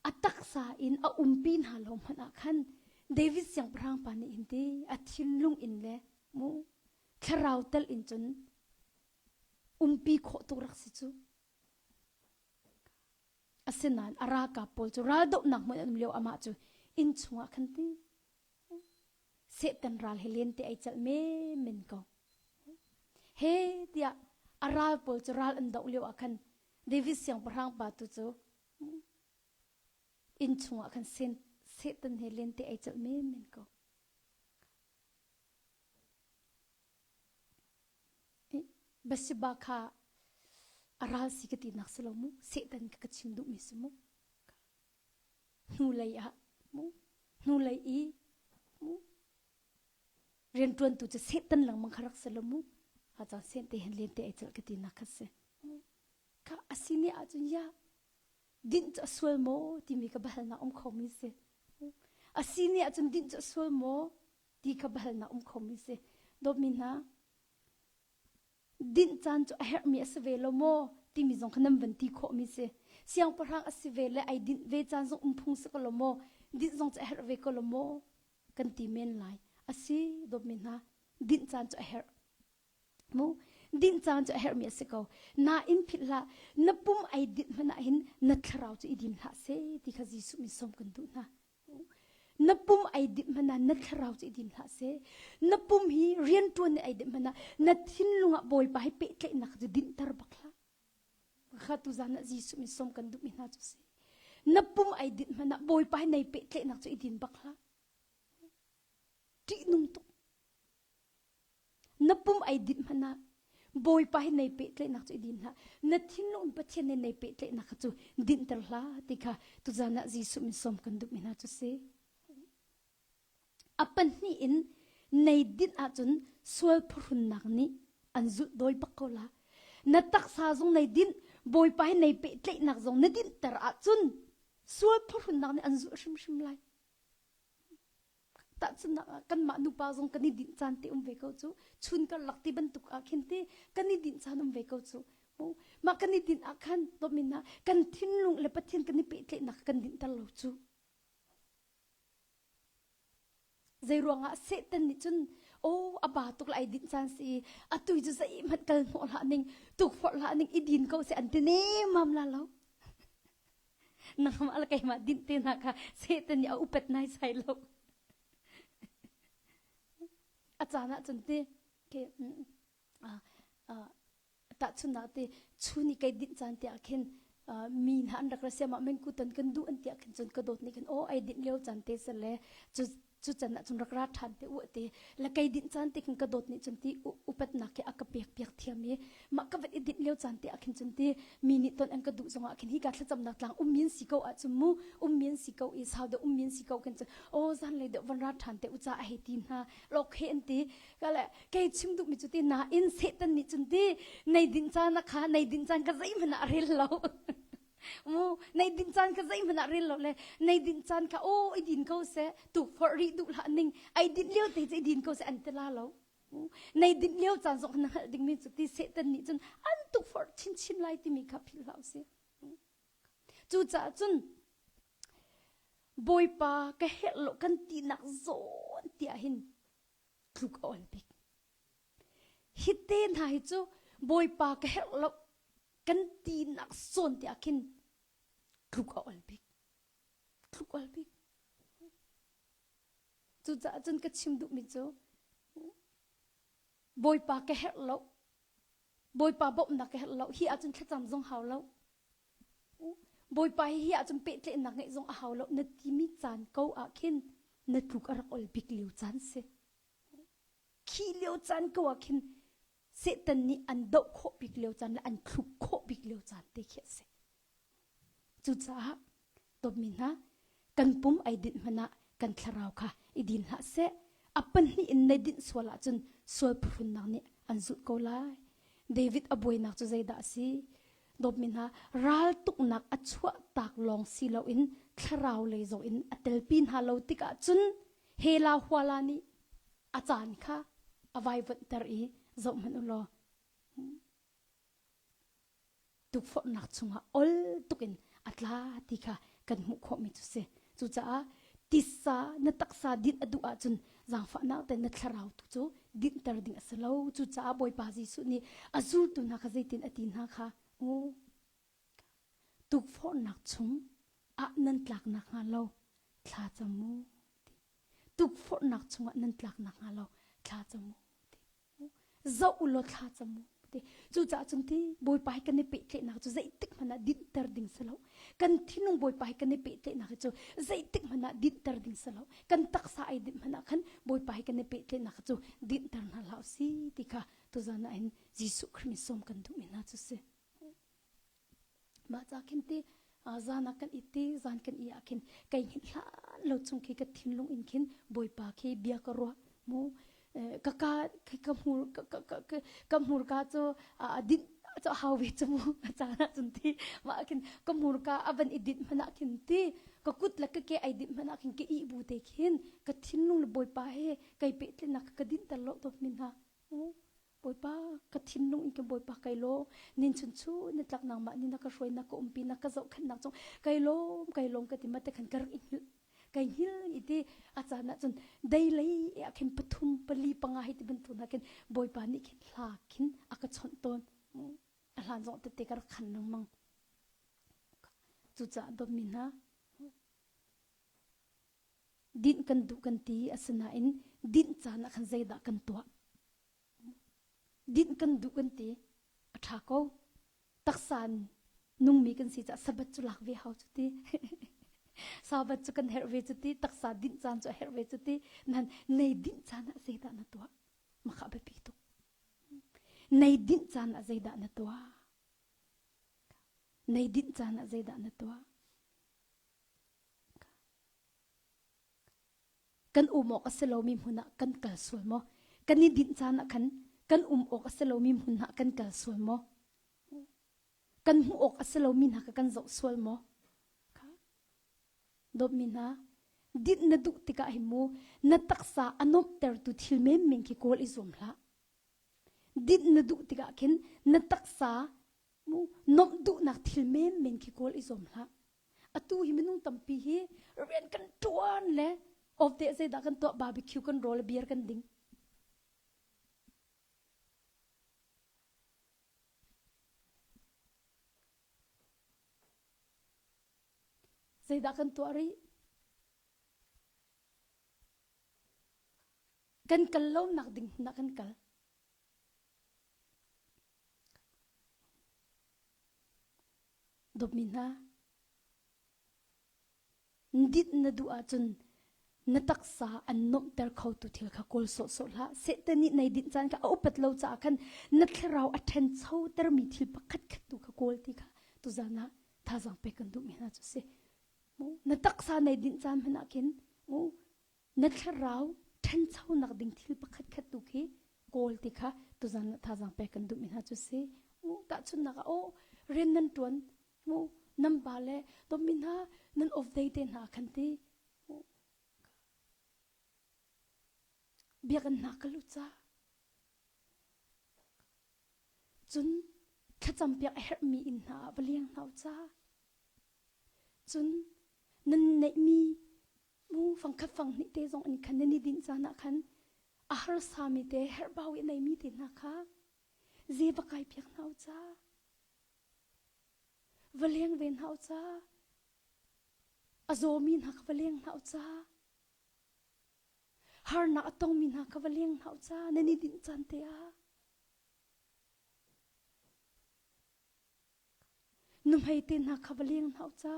a taksa in a umpi hna lo hmanh ah khan David siangpahrang pa nih hin ti a thinlung in le mu thlarau tel in cun umpi khawh tuk rak si cu. Asinain a ralkap pawl cu raldohnak hmun an um lio amah cu inn chungah khan ti Satan ral he lente ai celh menmen ko. He tiah a ral pawl cu ral an doh lio ah khan David siangpahrang pa tu cu inn chungah khan Satan he lente ai celh menmen ko. Bathsheba kha a ral si ka tinak si lo mu Satan ka ka chim duhmi si mu hnulei ah mu hnulei i mu rianṭuantu cu Satan lengmang kha rak si lo mu ha caan sen te hin len te ai celh ka tinak kha si kha asini ahcun ya dinh cu a sual maw timi ka bahalnak um khomi si asini ahcun dinh cu a sual maw ti kha bahalnak um khomi si dawtmi hna dinh caan cu a herhmi a si ve lo maw timi zong kha nan van ti khawhmi si siangpahrang a si ve le ai dinh ve caan zong um phung si ko lo maw dinh zong cu a herh ve ko lo maw kan ti men lai a si dawtmi hna dinh caan cu a herh mu dinh caan cu a herhmi a si ko nain philh hlah na pum ai dinh hmanh ah hin na thlarau cu i din hlah seh ti kha Jesuh min sawm kan duh hna Na pum ai dinh hmanh ah na thlarau cu i din hlah seh. Na pum hi rianṭuan nih ai dinh hmanh ah na thinlung ah Bawipa he pehtlaihnak cu dinhter bak hlah. Kha tuzan ah Jesuh min sawm kan duhmi hna cu si. Na pum ai dinh hmanh ah Bawipa he nei pehtlaihnak cu i din bak hlah. Ṭihnung tuk. Na pum ai dinh hmanh ah Bawipa he nei pehtlaihnak cu i din hlah. Na thinlung in Pathian he nei pehtlaihnak kha cu dinhter hlah ti kha tuzan ah Jesuh min sawm kan duhmi hna cu si. A pahnih in nei dinh ahcun sual phuhrunnak nih an zulh dawi bak ko la. Na taksa zong nei dinh, Bawipa he nei pehtlaihnak zong na dinhter ahcun sual phuhrunnak nih an zulh hrimhrim lai. Tahchunhnak ah kanmah nupa zong kan i dinh caan te um ve ko cu. Chun karlak ti bantuk ah khin ti kan i dinh caan um ve ko cu. Mah kan i dinh ah khan dawtmin ah kan thinlung le Pathian kan i pehtlaihnak kan dinhter lo cu. Zei ruangah Satan nih cun oh a ba tuk lai dinh caan si atu cu zeihmanh kal hnawh hlah ning tukforh hlah ning i din ko seh an ti nemam la lo. Nangmah le keimah dinh te hna kha Satan nih a upat naisai lo. A caan ah cun ti ke tahchunhnak ti chun i kei dinh caan tiah khin mi hna an rak ra siam ah mengku ton kan duh an tiah khin cun ka dawt nih khin aw ai dinh lio caan te sale cu cu can ah cun rak ra ṭhan te u te la kei dinh caan te khin ka dawt nih cun ti upatnak khi a ka pek piak thiam i mah ka vat i dinh lio caan te ah khin cun ti mi nih ton an ka duh zongah khin hi ka thlacamnak tlang um min si ko ah cun mu um min si ko i sau deuh um min si ko khin cun aw zan lei deuh van ra ṭhan te u ca a hei ti hna lok he an ti ka le kei chim duh mi cu ti nain Satan nih cun ti nei dinh caan kha nei dinh caan ka zeihmanh ah rel lo Mu nei din caan kha zeihmanh ah rel lo le nei din caan kha aw i din ko seh tukforh rih duh hlah ning ai din lio te cu i din ko seh an ti la lo. Nei din lio caan zong na hngalh dingmi cu ti Satan nih cun an tukforh chinchin lai timi kha philh hlah usih. Cucaah cun Bawipa ka herh lo kan tinak zawn tiah hin. Tluk a ol bik. Hi te hna hi cu Bawipa ka herh lo kan tinak sawn te ah khin tluk a ol bik. Tluk ol bik. Cucaah cun ka chim duhmi cu Bawipa ka herh lo. Bawipa bawmhnak ka herh lo. Hi ahcun thlacam zong hau lo. Bawipa hi hi ahcun pehtlaihnak ngeih zong a hau lo. Na timi caan ko ah khin na tluk a rak ol bik lio caan si. Khi lio caan ko ah khin Satan nih an doh khawh bik lio caan le an thluk khawh bik lio caan te khi a si. Cucaah dawtmi hna, kan pum ai dinh hmanh ah kan thlarau kha i din hlah seh. A pahnih in na dinh sual ahcun sual phuhrunnak nih an zulh ko lai. David a buainak cu zeidah a si? Dawtmi hna, raltuknak a chuah tak lawng si loin thlarau lei zong in a telpi hna lo tikah cun Hela huala nih a caan kha a vaivuanhter i zohhmanh u law tukforhnak chungah ol tukin a tla ti kha kan hmuh khawhmi cu si. Cucaah tisa na taksa dinh a duh ahcun zaangfahnak te na thlarau tu cu dinhter ding a si lo. Cucaah Bawipa Jesuh nih a zultu hna kha zeitin a ti hna kha u tukforhnak chung ah nan tlak nakhnga lo thla cam u ti. Tukforhnak chungah nan tlak nakhnga lo thla cam u ti. Zoh u law thla cam u ti. Cucaah cun ti Bawipa hi kan i pehtlaihnak cu zeitik hmanh ah dinhter ding si lo. Kan thinlung Bawipa hi kan i pehtlaihnak hi cu zeitik hmanh ah dinhter ding si lo. Kan taksa ai dinh hmanh ah khan Bawipa hi kan i pehtlaihnak cu dinhter hna hlah u si ti kha tuzan ah hin Jesuh Khrih min sawm kan duhmi hna cu si. Mah ca khin ti zan ah kan it i zan kan i ah khin kai hngilh hlan lo chung khi ka thinlung in khin Bawipa khi bia ka ruah mu ka ka ka hmur ka ka ka ka hmurka cu a dinh cu hau ve cu mu a caan ah cun ti mah khin ka hmurka a van i dinh hmanh ah khin ti ka kut le ka ke ai dinh hmanh ah khin ka ih bu te khin ka thinlung le Bawipa he kai pehtlaihnak ka dinhter lo to min ha Bawipa ka thinlung in ka Bawipa kai lawm nin chun chu na tlak nangmah ni na ka hruai na ka umpi na ka zohkhenhnak cung kai lawm kai lawm ka ti ma te khan ka rak i hngilh kai hngil i ti a caan ah cun dei lei ah khin pathum pali panga hei ti bantuk hna khin Bawipa nih khin hla khin a ka chawnh tawn a hlan zong tete ka rak khan lengmang cucaah dawtmi hna dinh kan duh kan ti asinain dinh caan ah khan zeidah kan tuah Dinh kan duh kan ti. A ṭha ko. Taksa in nungmi kan si caah Sabbath cu lak ve hau cu ti. Sabbath cu kan herh ve cu ti. Taksa dinh caan cu a herh ve cu ti. Nan nei dinh caan ah zeidah na tuah? Maka biapi tuk. Nei dinh caan ah zeidah na tuah? Nei dinh caan ah zeidah na tuah? Kan um awk a si lomi hmun ah kan kal sual maw? Kan i dinh caan ah khan kan um awk a si lomi hmun ah kan kal sual maw? Kan hmuh awk a si lomi hna kha kan zoh sual maw? Dawtmi hna, dinh na duh tikah hi mu na taksa a nuamhtertu thil menmen khi kawl i zuam hlah. Dinh na duh tikah khin na taksa mu nuamh duhnak thil menmen khi kawl i zuam hlah. Atu hi minung tampi hi rian kan ṭuan le off day zeidah kan tuah barbecue kan rawl le beer kan ding. Zeidah kan tuah rih? Kan kal lonak ding hmun ah kan kal. Dawtmi hna, dit na duh ahcun na taksa an nuamhter khotu thil kha kawl sawhsawh hlah. Satan nih nei dinh caan kha a upat lo caah khan na thlarau a ṭhenchotermi thil pakhat khat tu kha kawl ti kha tuzan ah thazaang pek kan duhmi hna cu si. Na taksa nei dinh caan hmanh ah khin na thlarau ṭhanchonak ding thil pakhat khat tu khi kawl ti kha tuzan thazaang pek kan duhmi hna cu si tahchunhnak ah oh rian nan ṭuan mu nan ba le tommi hna nan off day te hna khan ti biakinn hna ka lut ca cun thlacam piak a herhmi inn hna ah va leng hna u ca cun nan neihmi mu fangkhat fanghnih te zong in khan nan i dinh caan ah khan. A harsami te herhbau i neimi te hna kha ze va kai piak hna u ca. Va leng ve hna u ca. A zawmi hna kha va leng hna u ca. Harnak a tongmi hna kha va leng hna u ca. Nan i dinh caan te ah. Nuhmei te hna kha va leng hna u ca.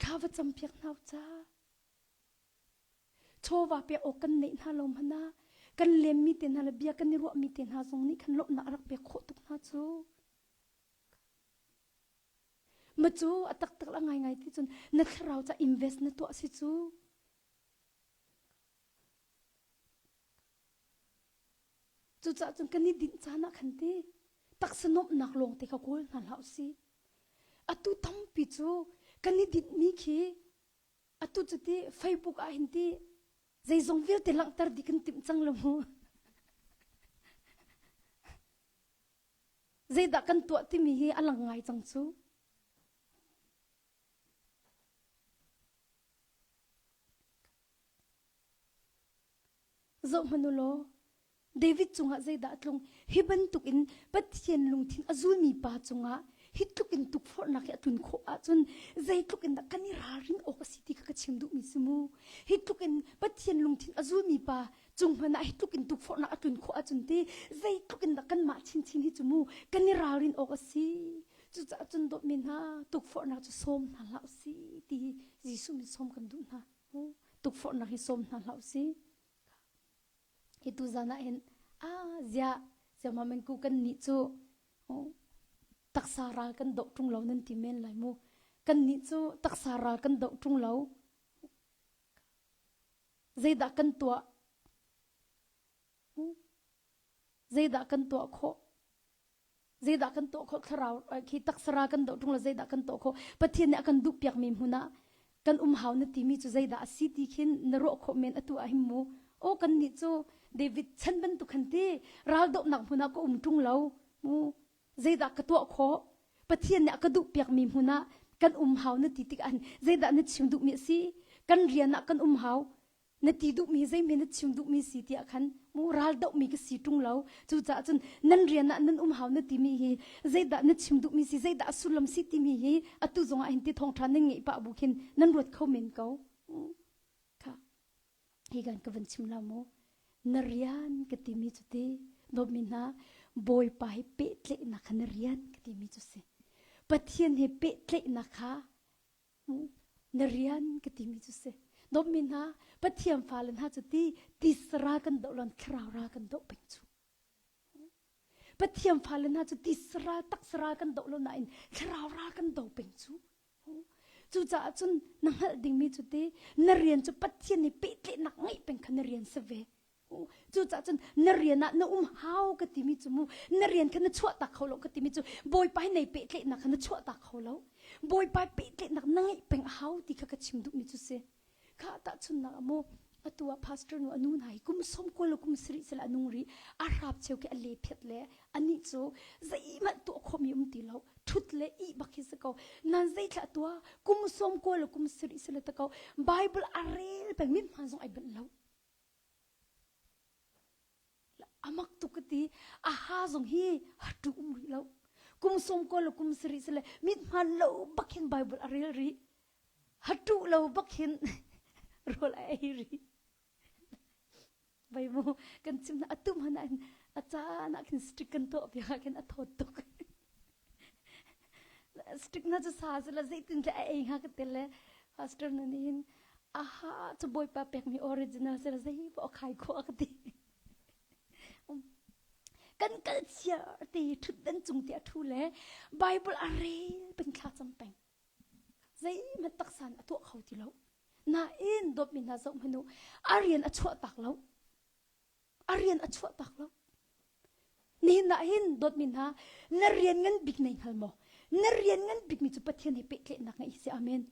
Thla va campiak hna u ca. Chawva pek awk kan neih hna lo hmanh ah kan lemmi te hna le bia kan i ruahmi te hna zong nih khan lawmhnak a rak pek khawh tuk hna cu. Ma cu a taktak la ngaingai ti cun na thlarau ca invest na tuah si cu. Cucaah cun kan i dinh caan ah khan ti taksa nuamhnak lawng te kha kawl hna hlah usih. Atu tampi cu kan i dinhmi khi atu cu ti Facebook ah hin ti zeizong vialte langhter dih kan timh cang lo mu. Zeidah kan tuah timi hi a lang ngai cang cu. Zohhmanh u law, David cungah zeidah a tlung? Hi bantukin Pathian lungthin a zulmi pa cungah hi tluk in tukforhnak hi a tlun khawh ahcun zeitluk in dah kan i ralrin awk a si ti kha ka chim duhmi si mu. Hi tluk in Pathian lungthin a zulmi pa cung hmanh ah hi tluk in tukforhnak a tlun khawh ahcun ti zeitluk in dah kanmah chinchin hi cu mu kan i ralrin awk a si. Cucaah cun dawtmi hna tukforhnak cu sawm hna hlah usih ti hi Jesuh min sawm kan duh hna. Tukforhnak hi sawm hna hlah usih. Hi tu zan ah hin a ziah siamamenku kan nih cu taksa ral kan doh ṭung lo nan ti men lai mu. Kan nih cu taksa ral kan doh ṭung lo. Zeidah kan tuah? Zeidah kan tuah khawh? Zeidah kan tuah khawh thlarau khi taksara kan doh ṭung lo zeidah kan tuah khawh Pathian nih a kan duhpiakmi hmun ah kan um hau na timi cu zeidah a si ti khin na ruah khawh men atu ah hin mu aw kan nih cu David chan bantuk khan ti raldohnak hmun ah ka um ṭung lo mu zeidah ka tuah khawh Pathian nih a ka duhpiakmi hmun ah kan um hau na ti tik ah zeidah na chim duhmi a si kan rian ah kan um hau na ti duhmi zeihme na chim duhmi si tiah khan mu ral dohmi ka si ṭung lo cucaah cun nan rian ah nan um hau na timi hi zeidah na chim duhmi si zeidah a sullam si timi hi atu zong ah hin ti thawngṭha nan ngeih pah bu khin nan ruat kho men ko kha hi kan ka van chim la mu na rian ka timi cu ti dawtmi hna bawipa hi pehtlaihnak kha na rian ka timi cu si pathian he pehtlaihnak kha Na rian ka timi cu si. Dawtmi hna, Pathian fale hna cu ti tisra kan doh lon thlarau ra kan doh peng cu. Pathian fale hna cu tisra taksara kan doh lo nain thlarau ra kan do peng cu. Cucaah cun na hngalh dingmi cu ti na rian cu Pathian nih pehtlaihnak ngeih peng kha na rian si ve. Cucaah cun na rian ah na um hau ka timi cu mu na rian kha na chuahtak kho lo ka timi cu Bawipa he nei pehtlaihnak kha na chuahtak kho lo. Bawipa pehtlaihnak na ngeih peng a hau ti kha ka chim duhmi cu si. Kha tahchunhnak ah mu atu ah pastor nu anu hna hi kum som kul le kum sarih sel a nung rih a hrap cheu khi a le phiat le anih cu zeihmanh tuah khawhmi um ti lo thut le ih bak hi si ko nan zeithla tua kum som kul le kum sarih sel ta ko bible a rel peng min hman zong ai banh lo Amak tuk ka ti. A ha zong hi hatu um rih lo. Kum sawm ko le kum sarih sile mit hman lo bak hin Bible a rel rih. Hatu lo bak hin rawl a ei rih. Bai mu kan chim na atu hman ah a caan ah khin stick kan tuah piak ah khin a thawt tuk. Stick na cu sa sila zeitin le a ei hnga ka te le pastor na nih hin aha cu bawipa pekmi original sila zei paoh khai khawh ka ti. Kan kal chia ti thutdan cung ti a thu le Bible a rel peng thla cam peng. Zeihmanh taksan a tuah kho ti lo. Nain dawtmi hna zoh hmanh u a rian a chuah tak lo. A rian a chuah tak lo. Nihin ah hin dawtmi hna na rian ngan bik nei hngal maw? Na rian ngan bikmi cu Pathian he pehtlaihnak ngeih hi si. Amen.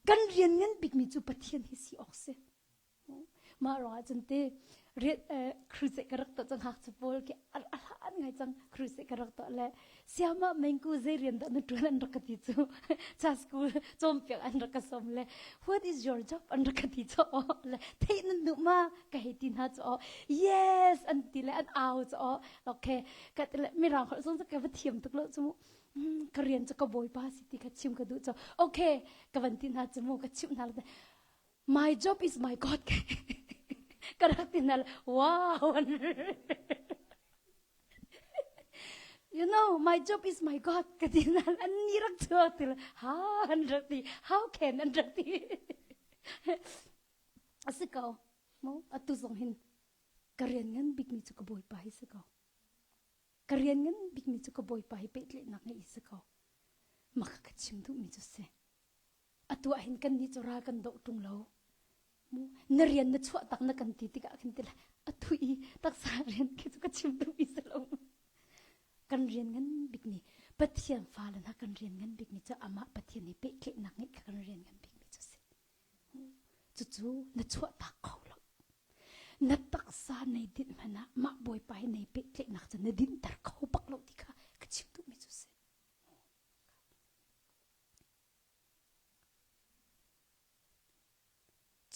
Kan rian ngan bikmi cu Pathian hi si awk si. Mah ruangah cun ti rian crusade ka rak tuah cang ngakchia pawl khi a hlan ngai cang crusade ka rak tuah le siamah mengku zei rian dah na ṭuan an rak ka ti cu cha school cawnpiak an rak ka sawm le what is your job an rak ka ti cu le theih nan duh ma ka hei ti hna cu yes an ti le an au cu okay ka ti le mirang holh zong cu ka va thiam tuk lo cu mu ka rian cu ka bawipa si ti kha chim ka duh cu okay ka van ti hna cu mu ka chimh hna le my job is my god ka rak ti hna wow you know my job is my god ka ti hna an ni rak chuak ti ha an rak ti how can an rak ti a si ko mo atu zong hin ka rian ngan bikmi cu ka bawipa hi si ko ka rian ngan bikmi cu ka bawipa hi pehtlaihnak ngei si ko maka ka chim duhmi cu si atu ah hin kan nih cu ral kan doh ṭung lo na rian na chuah tak na kan ti tikah khin ti atu i taksa rian khi cu ka chim duhmi si lo kan rian ngan bik ni Pathian fale hna kan rian ngan bik mi cu amah Pathian he pehtlaihnak ngeih kha kan rian ngan bik mi cu si cucu na chuah tak kho lo na taksa nei dinh hmanh ah mah bawipa he nei pehtlaihnak cu na dinhter kho bak lo ti kha ka chim duhmi cu si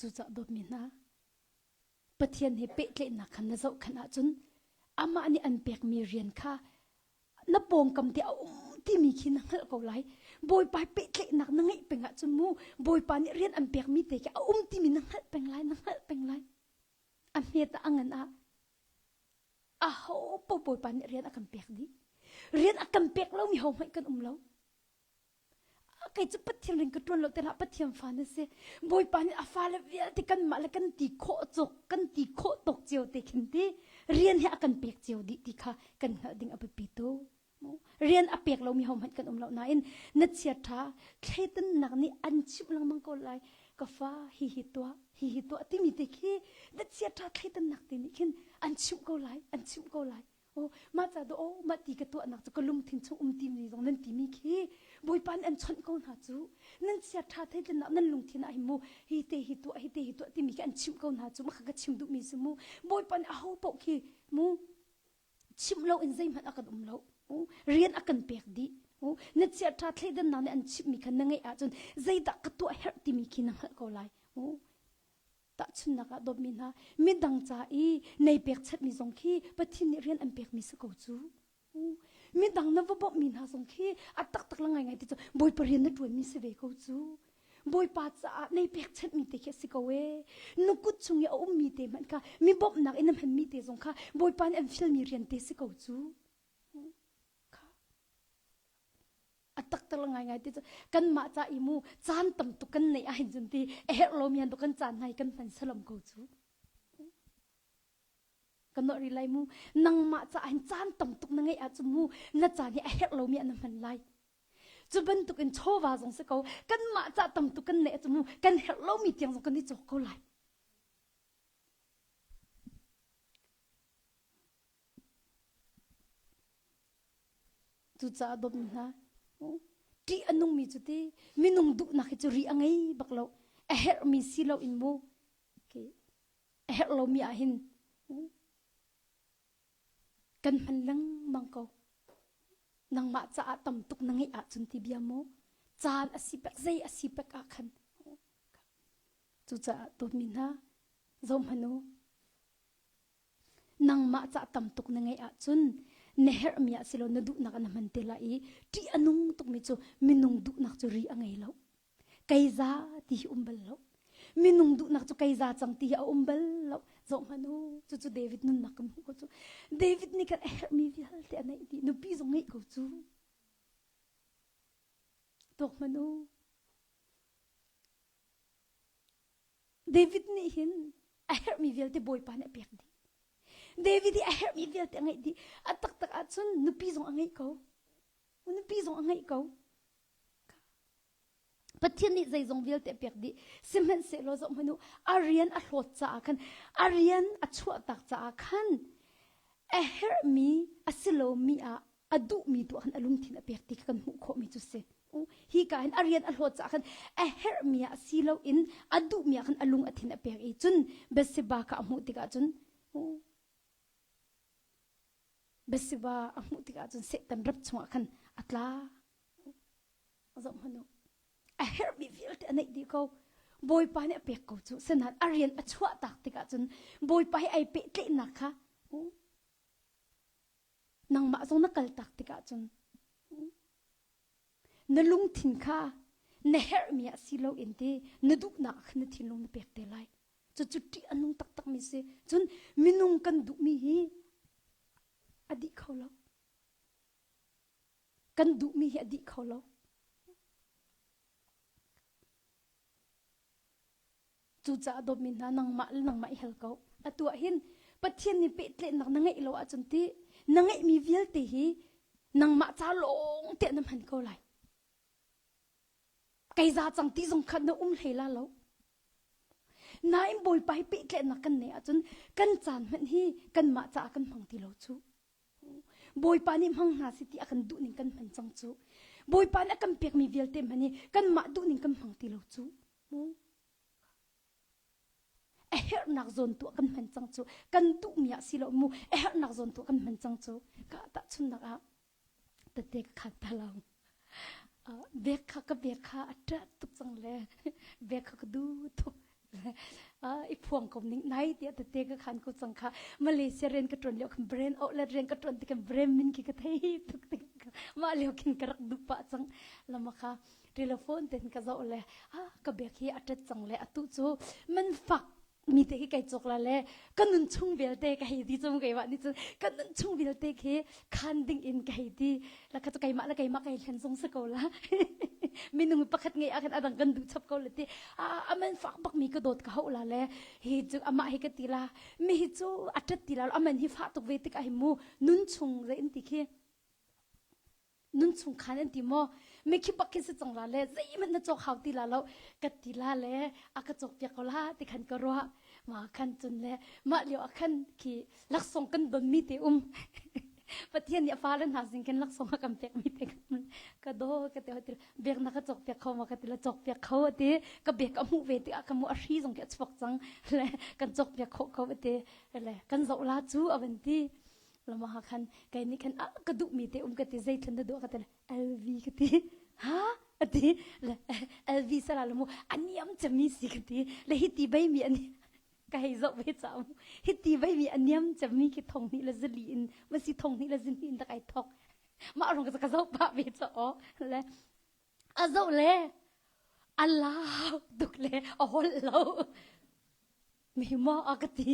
Cucaah dawtmi hna, Pathian he pehtlaihnak kha na zohkhenh ahcun amah nih an pekmi rian kha na pawngkam te a um timi khi na hngalh ko lai. Bawipa he pehtlaihnak na ngeih peng ahcun mu Bawipa nih rian an pekmi te khi a um timi na hngalh peng lai, na hngalh peng lai. A hmet ah a ngan ah aho paoh Bawipa nih rian a kan pek dih. Rian a kan pek lomi ho hmanh kan um lo. Kei cu Pathian ring ka ṭuan lo te hlah Pathian fa na si. Bawipa nih a fale vialte kanmah le kan ti khawh cawk kan ti khawh tawk cio te khin ti rian hi a kan pek cio dih ti kha kan hngalh ding a biapi tu. Rian a pek lomi ho hmanh kan um lo nain na chiaṭha thleidannak nih an chimh lengmang ko lai ka fa hi hi tuah hi hi tuah timi te khi na chiaṭha thleidannak te nih khin an chimh ko lai an chimh ko lai Oh, mah ca do oh, mah ti ka tuahnak cu ka lungthin chung um timi zong nan timi khi Bawipa nih an chawnh ko hna cu nan chia ṭha theitlinnak nan lungthin ah hin mu hi te hi tuah hi te hi tuah timi khi an chimh ko hna cu mah kha ka chim duhmi si mu Bawipa nih aho paoh khi mu chimh lo in zeihmanh a kan um lo rian a kan pek dih na chia ṭha thleidannak nih an chimhmi kha na ngeih ahcun zeidah ka tuah herh timi khi na hngalh ko lai Tahchunhnak ah dawtmi hna, midang ca i nei pekchanhmi zong khi Pathian nih rian an pekmi si ko cu. Midang na va bawmhmi hna zong khi a taktak la ngaingai ti cu Bawipa rian na ṭuanmi si ve ko cu. Bawipa caah nei pekchanhmi te khi a si ko ee. Na kut chung i a ummi te hmanh kha mi bawmhnak in na hmanmi te zong kha Bawipa nih an fialmi rian te si ko cu. Kha. A taktak la ngaingai ti cu kanmah ca i mu caan tam tuk kan neih ahhin cun ti a herh lomi han tu kan caan hna hi kan hman salam ko cu. Kan nawh rih lai mu. Nangmah ca ahhin caan tam tuk na ngeih ahcun mu na caan hi a herh lomi ah na hman lai. Cu bantuk in chawva zong si ko kanmah ca tam tuk kan neih ahcun mu kan herh lomi tiang zong kan i cawk ko lai. Cucaah dawtmi hna, ṭih a nungmi cu ti minung duhnak hi cu ri a ngei bak lo. A herhmi si loin mu a herh lomi ah hin kan hman lengmang ko. Nangmah caah tam tuk na ngeih ahcun ti bia mu caan a si pek zei a si pek ah khan cucaah dawtmi hna zohhmanh u Nangmah cah tam tuk na ngeih ahcun na herhmi ah silo na duhnak ah na hman te lai i ṭih a nung tukmi cu minung duhnak cu ri a ngei lo. Kei za ti hi um bal lo. Minung duhnak cu kei za cang ti hi a um bal lo. Zoh hmanh u, cucu David nunnak kan hmuh ko cu. David nih khan a herhmi vialte a neih dih. Nupi zong ngeih ko cu. Tuak hmanh u. David nih hin a herhmi vialte Bawipa nih a pek dih. David hi a herhmi vialte a ngeih dih. A taktak ahcun nupi zong a ngeih ko. Nupi zong a ngeih ko. Pathian nih zeizong vialte a pek dih. Sihmanhsehlaw zoh hmanh u, a rian a hlawt caah khan, a rian a chuahtak caah khan a herhmi a si lomi ah a duhmi tu ah khan a lungthin a pek ti kha kan hmuh khawhmi cu si. Hi ka hin a rian a hlawt caah khan a herhmi ah si loin a duhmi ah khan a lung a thin a pek i cun Bathsheba kha a hmuh tikah cun Bathsheba a hmuh tikah cun Satan rap chungah khan a tla. Zoh hmanh u. A herhmi vialte a neih dih ko. Bawipa nih a pek ko cu. Sinain a rian a chuah tak tikah cun Bawipa he ai pehtlaihnak kha nangmah zong na kal tak tikah cun na lungthin kha na herhmi ah si loin ti na duhnak ah khan na thinlung na pek te lai. Cucu ṭih a nung taktakmi si. Cun minung kan duhmi hi a dih kho lo. Kan duhmi hi a dih kho lo. Cucaah dawtmi hna nangmah le nangmah i hal ko. Atu ah hin Pathian nih pehtlaihnak na ngeih lo ahcun ti na ngeihmi vialte hi nangmah ca lawng te na hman ko lai. Kei za cang ti zong kha na um hlei la lo. Nain Bawipa hi pehtlaihnak kan neih ahcun kan caan hmanh hi kanmah caah kan hmang ti lo cu. Bawipa nih hmang hna si ti a kan duh ning kan hman cang cu. Bawipa nih a kan pekmi vialte hmanh hi kanmah duh ning kan hmang ti lo cu. A herhnak zawn tuah kan hman cang cu. Kan duhmi ah si lo mu a herhnak zawn tuah kan hman cang cu. Ka tahchunnak ah tete ka khat ta lo. Bek kha ka bek kha a ṭah tuk cang le bek kha ka duh tuk. I phuang ko ning nai tiah tete ka khan ko cang kha Malaysia rian ka ṭuan lio khan brand outlet rian ka ṭuan tik brand min khi ka thei tuk tik mah lio khin ka rak duh pah cang lama kha telephone ten ka zoh le ah ka bek hi a ṭet cang le atu cu man fak mi te khi kai cawk la le ka nun chung vialte ka hei ti cum keimah nih cun ka nun chung vialte khi khan ding in ka hei ti la kha cu keimah le keimah kai hlen zong si ko la minung pakhat ngei ah khan adang kan duh chap ko le ti a aman fak bak mi ka dawt ka hau la le hi cu amah hi ka ti la mi hi cu a ṭat ti la aman hi fah tuk ve tik ah hi mu nun chung zei in ti khi nun chung khan an ti maw mikhi bak khin si cang la le zeihmanh na cawk hau ti la lo ka ti la le a ka cawk piak ko la ti khan ka ruah ma khan cun le mah lio ah khan khi laksawng kan don mi te um Pathian nih a fale hna sin khin laksawng a kan pek mi te ka do ka te ti bek na ka cawk piak kho ma ka ti la cawk piak kho ti ka bek a hmuh ve ti a ka mu a hri zong ki a chuak cang le kan cawk piak kho ko ti le kan zoh la cu avan ti lama ha khan kai nih khan a ka duh mi te um ka ti zeithlan na duh ka ti LV ka ti ha ati le LV sala le mu aniam chami si ka ti le hi ti bei mi ani ka hei zoh ve cha mu hi ti bei mi aniam chami khi thong ni le zali in ma si thong ni le zini in tak ai thok ma rong ka zoh pa ve cha o le a zoh le Allah tuk le a hol lo mi maw a ka ti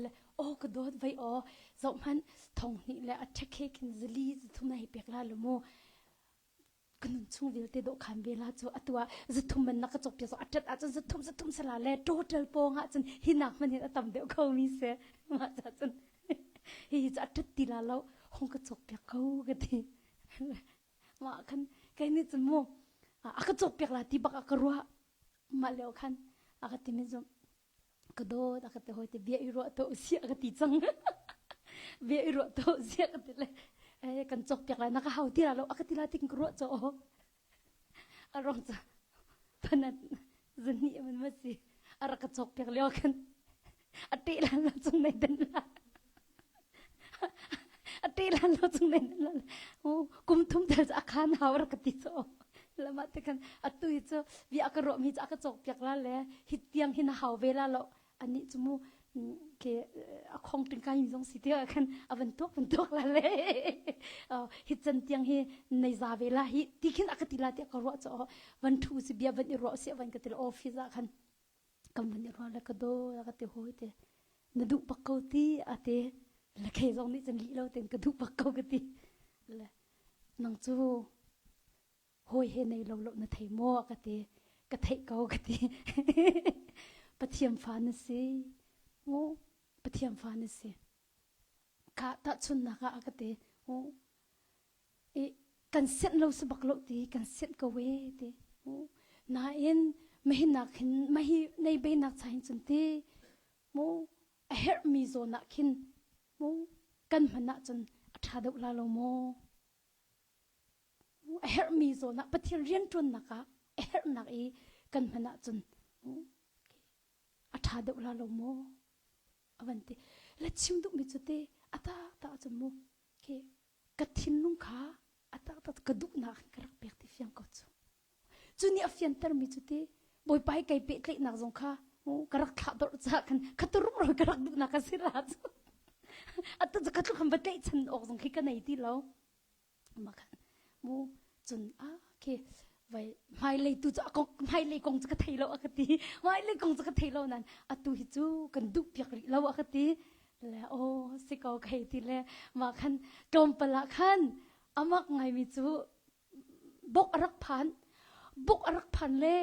le aw ka dawt vai aw zoh hmanh thong hnih le a ṭhekhe khin zali zathum na hei pek la lu mu ka nun chung vialte dawh khan ve la cu atu ah zathum man na ka cawk piak a ṭat ahcun zathum zathum sala le total pawng ahcun hi nak hmanh hin a tam deuh kho mi si mah ca cun hi hi cu a ṭat ti la lo hong ka cawk piak ko ka ti mah khan kei nih cun mu a ka cawk piak la ti bak a ka ruah mah lio khan a ka timi cu ka dawt a ka ti hoi te bia i ruah to sia ka ti cang bia i ruah to sia ka ti le eh kan cawk piak lai na ka hau ti la lo a ka ti la ting ka ruah cho a rong cha panat zani man ma si a rak ka cawk piak lio khan a te lan lo chung nei den la a te lan lo chung nei den la kum thum tel a khan hau rak ka ti cho lama te khan atu hi cu bia ka ruah mi cu a ka cawk piak la le hi tiang hin a hau ve la lo ani cu mu ke a khong ting kai mi zong si te khan a van tuk van tuk la le hi chan tiang hi nei za ve la hi ti khin a ka ti la ti ka ruah cho van thu si bia van i ruah si van ka ti office ah khan kan van i ruah le ka do ka ti hoi te na duh bak ko ti a te le kei zong nih cun lih lo ten ka duh bak ko ka ti le nang cu hawi he nei lo lo na thei maw ka ti ka theih ko ka ti Pathian fa na si mu Pathian fa na si kha tahchunnak ah a ka ti mu i kan sianh lo si bak lo ti kan sianh ko we ti nain mahi nak hin mahi nei be nak cha hin cun ti mu a herh mi zawn ah khin mu kan hman ah cun a tha deuh la lo maw? A herhmi zawn ah Pathian rianṭuannak ah a herhnak i kan hman ahcun a ṭha deuh la lo maw? A van ti. Le chim duhmi cu te a tak tak ahcun mu khi ka thinlung kha a tak tak ka duhnak ka rak pek ti fiang ko cu. Cu nih a fiantermi cu ti Bawipa hi kai pehtlaihnak zong kha ka rak thlah dawrh caah khan kha turum ro ka rak duhnak a si ra cu. Atu cu ka tluk han va tlaihchan awk zong khi ka nei ti lo. Ma khan mu cun a khi vai hmailei tu cu a kong hmailei kong cu ka thei lo a ka ti. Hmailei kong cu ka thei lo nan atu hi cu kan duh piak rih lo a ka ti. Le aw si ko kai ti le ma khan tlawmpal ah khan amak ngaimi cu bok a rak phan bok a rak phan le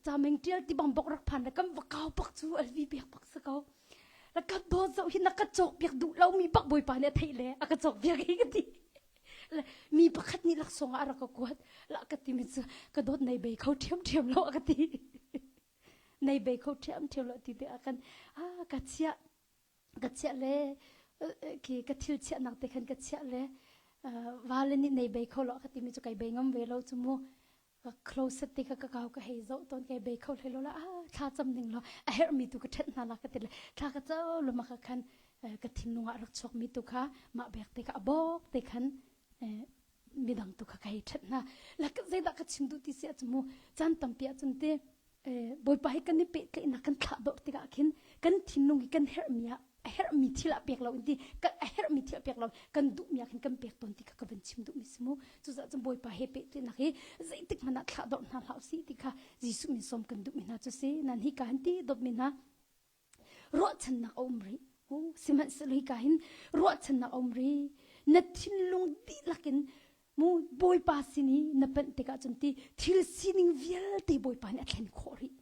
cameng tial ti bang bok rak phan le kan va kau bak cu alvi pek bak si ko la ka dawt zoh hi na ka cawk piak duh lo mi bak bawipa nih a theih le a ka cawk piak hi ka ti le mi pakhat nih laksawng ah a rak ka kuat la ka ti mi cu ka dawt nei bei kho ṭhiam ṭhiam lo a ka ti nei bei kho ṭhiam ṭhiam lo ti te ah kan a ka chiah ka chiah le khi ka thil chiahnak te khan ka chiah le vale nih nei bei kho lo ka timi cu kai bei ngam ve lo cu mu ka closet te kha ka kau ka hei zoh tawn kai bei kho hlei lo la ah thla cam ning lo a herh mi tu ka ṭhet hna la ka ti le thla ka co lo ma ka khan ka thinlung ah rak chuak mi tu kha mah bek te kha a bawk te khan midang tu kha ka hei ṭhet hna la zeidah ka chim duh ti si ah cu mu caan tampi ah cun te Bawipa hi kan i pehtlaihnak kan thlah dawrh tikah khin kan thinlung hi kan herhmi ah a herhmi thil ah pek lo in ti a herhmi thil ah pek lo kan duhmi ah khin kan pek tawn ti kha ka van chim duhmi si mu cucaah cun Bawipa he pehtlaihnak hi zeitik hmanh ah thlah dawrh hna hlah usih ti kha Jesuh min sawm kan duhmi hna cu si nan hi ka han ti dawtmi hna ruahchannak a um rih sihmanhsehlaw hika hin ruahchannak a um rih na thinlung dihlak in mu bawipa sin i na panh tikah cun ti thil sining vialte bawipa nih a thlen khawh rih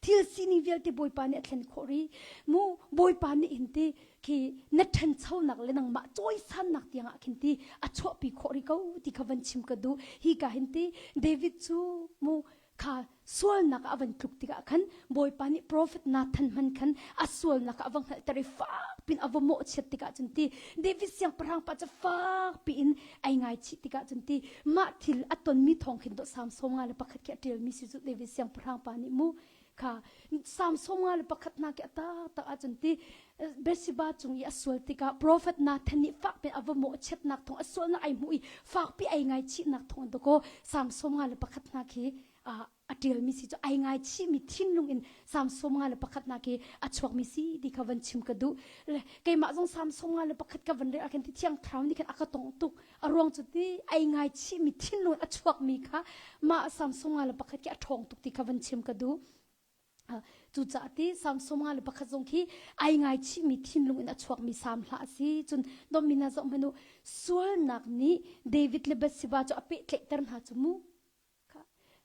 thil sining vialte bawipa nih a thlen khawh rih mu bawipa nih hin ti khi na ṭhanchonak le nangmah cawisannak tiangah khin ti a chuahpi khawh rih ko ti kha van chim ka duh hi ka hin ti David cu mu kha sualnak ah a van tluk tikah khan Bawipa nih profet Nathan hman khan a sualnak ah a va hngalhter i fak pin a va mawhchiat tikah cun ti David siangpahrang pa cu fak piin ai ngaichih tikah cun ti mah thil a tonmi thawng khin dawh Salm 121 khi a ṭialmi si cu David siangpahrang pa nih mu kha Salm 121 hna khi a taktak ahcun ti Bathsheba cung i a sual tikah profet Nathan nih fakpi a va mawhchiatnak thawng a sualnak ai hmuh i fakpi ai ngaichihnak thawng dakaw Salm 121 hna khi a ṭialmi si cu ai ngaichihmi thinlung in Salm 121 hna khi a chuakmi si ti kha van chim ka duh. Le keimah zong Salm 121 ka van rel ah khin ti Thiang Thlarau nih khan a ka tongh tuk. A ruang cu ti ai ngaichihmi thinlung a chuakmi kha mah Salm 121 khi a ṭhawng tuk ti kha van chim ka duh. Cucaah ti Salm 121 zong khi ai ngaichihmi thinlung in a chuakmi salm hla a si. Cun dawtmi hna zoh hmanh u, sualnak nih David le Bathsheba cu a pehtlaihter hna cu mu.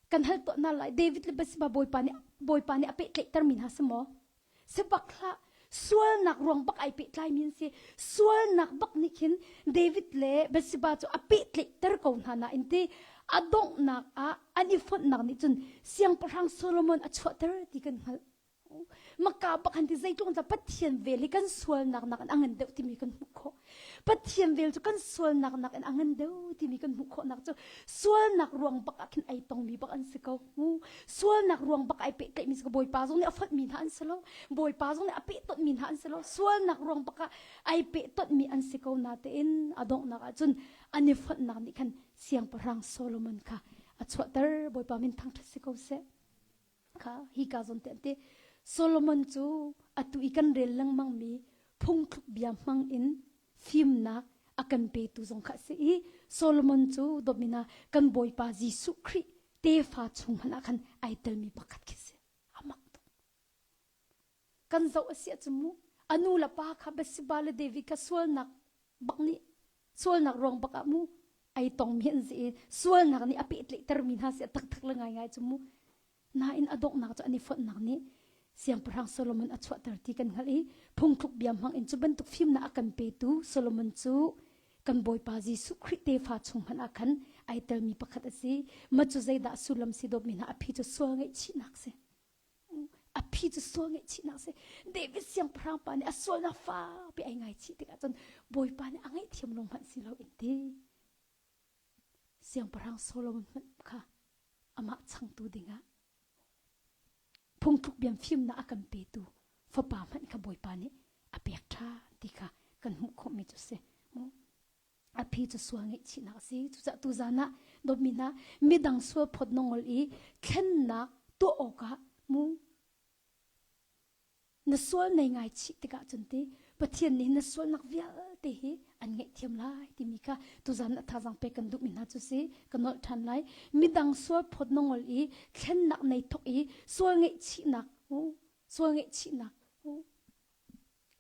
Kan hal tuah hna lai, David le Bathsheba Bawipa nih Bawipa nih a pehtlaihtermi hna si maw? Si bak hlah. Sualnak ruang bak ai pehtlaimi an si. Sualnak bak nih khin David le Bathsheba cu a pehtlaihter ko hna nain ti a donghnak ah an i fonhnak nih cun siangpahrang Solomon a chuahter ti kan hngalh. Maka bak han ti zeitluk in Pathian vel hi kan sualnak nak in a ngan deuh timi kan hmuh khawh. Pathian vel cu kan sualnak nak in a ngan deuh timi kan hmuh khawhnak cu sualnak ruang bak ah khin ai tongmi bak an si ko. Sualnak ruang bak ai pehtlaihmi si ko. Bawipa zong nih a fonhmi hna an si lo. Bawipa zong nih a pehtonhmi hna an si lo. Sualnak ruang bak ah ai pehtonhmi an si ko natein a donghnak ah cun an i fonhnak nih khan siangpahrang Solomon kha a chuahter. Bawipa min thangṭhat si ko seh. Kha hi ka zawn te an ti. Solomon cu atu i kan rel lengmang mi phungthluk bia hmang in fimnak a kan petu zong kha a si i Solomon cu dawtmina kan Bawipa Jesuh Khrih tefa chung hmanh ah khan ai telmi pakhat khi si. A mak tuk. Kan zoh a si ahcun mu a nu le pa kha Bathsheba le David kha sualnak bak nih sualnak ruang bak ah mu ai tongmi an si i sualnak nih a pehtlaihtermi hna si a taktak le ngaingai cu mu nain a donghnak cu an i fonhnak nih siangpahrang Solomon a chuahter ti kan hngalh i phungthluk bia hmang in cu bantuk fimnak a kan petu Solomon cu kan Bawipa Jesuh Khrih tefa chung hmanh ah khan ai telmi pakhat a si. Ma cu zeidah sullam si dawtmi hna a phi cu sual ngaihchihnak si. A phi cu sual ngaihchihnak si. David siangpahrang pa nih a sualnak fakpi ai ngaichih tikah cun Bawipa nih a ngaihthiam lo hmanh si lo in ti. Siangpahrang Solomon hmanh kha amah changtu dingah phungthluk biam fimnak a kan petu fapa hmanh kha Bawipa nih a pek ṭhan ti kha kan hmuh khawhmi cu si. A phi cu sual ngaihchihnak a si. Cucaah tuzan ah dawtmi hna midang sual phawt na ngol i thlennak tuah awkah mu na sual nei ngaichih tikah cun ti Pathian nih na sualnak vialte hi an ngaihthiam lai timi kha tuzan ah thazaang pek kan duhmi hna cu si. Ka nolh ṭhan lai. Midang sual phawt na ngol i thlennak nei thok i sual ngaihchihnak sual ngaihchihnak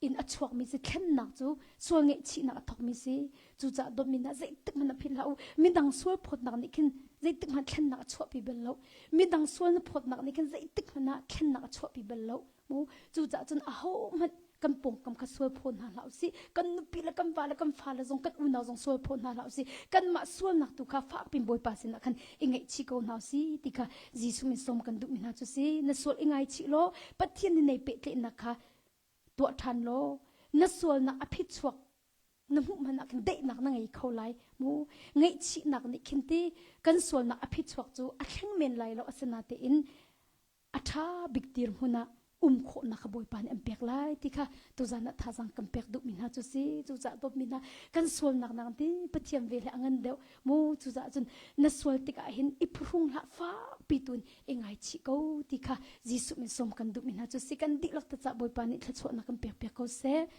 in a chuakmi si. Thlennak cu sual ngaihchihnak a thokmi si. Cucaah dawtmi hna, zeitik hmanh na philh hlah u. Midang sual phawtnak nih khin zeitik hmanh thlennak a chuahpi bal lo. Midang sual na phawtnak nih khin zeitik hmanh ah thlennak a chuahpi bal lo mu. Cucaah cun ahohmanh kan pawngkam kha sual phaw hna hlah usih. Kan nupi le kan va le kan fale zong, kan unau zong sual phaw hna hlah usih. Kanmah sualnak tu kha fak pin Bawipa sinah khan i ngaihchih ko hna usih ti kha Jesuh min sawm kan duhmi hna cu si. Na sual i ngaichih law Pathian nih nei pehtlaihnak kha tuah ṭhan law na sualnak a phichuak na hmuh hmanh ah khin daihnak na ngei kho lai mu. Ngaihchihnak nih khin ti kan sualnak a phichuak cu a thleng men lai lo, asinatein a ṭha bik dirhmun ah um khawhnak kha Bawipa nih an pek lai ti kha tuzan ah thazaang kan pek duhmi hna cu si. Cucaah dawtmi hna, kan sualnak nak ti Pathian vel he a ngan deuh mu. Cucaah cun na sual tikah hin i phuhrung hlah, fakpi tun i ngaichih ko ti kha Jesuh min sawm kan duhmi hna cu si. Kan dihlak te cah Bawipa nih thluachuahnak kan pek piak ko seh.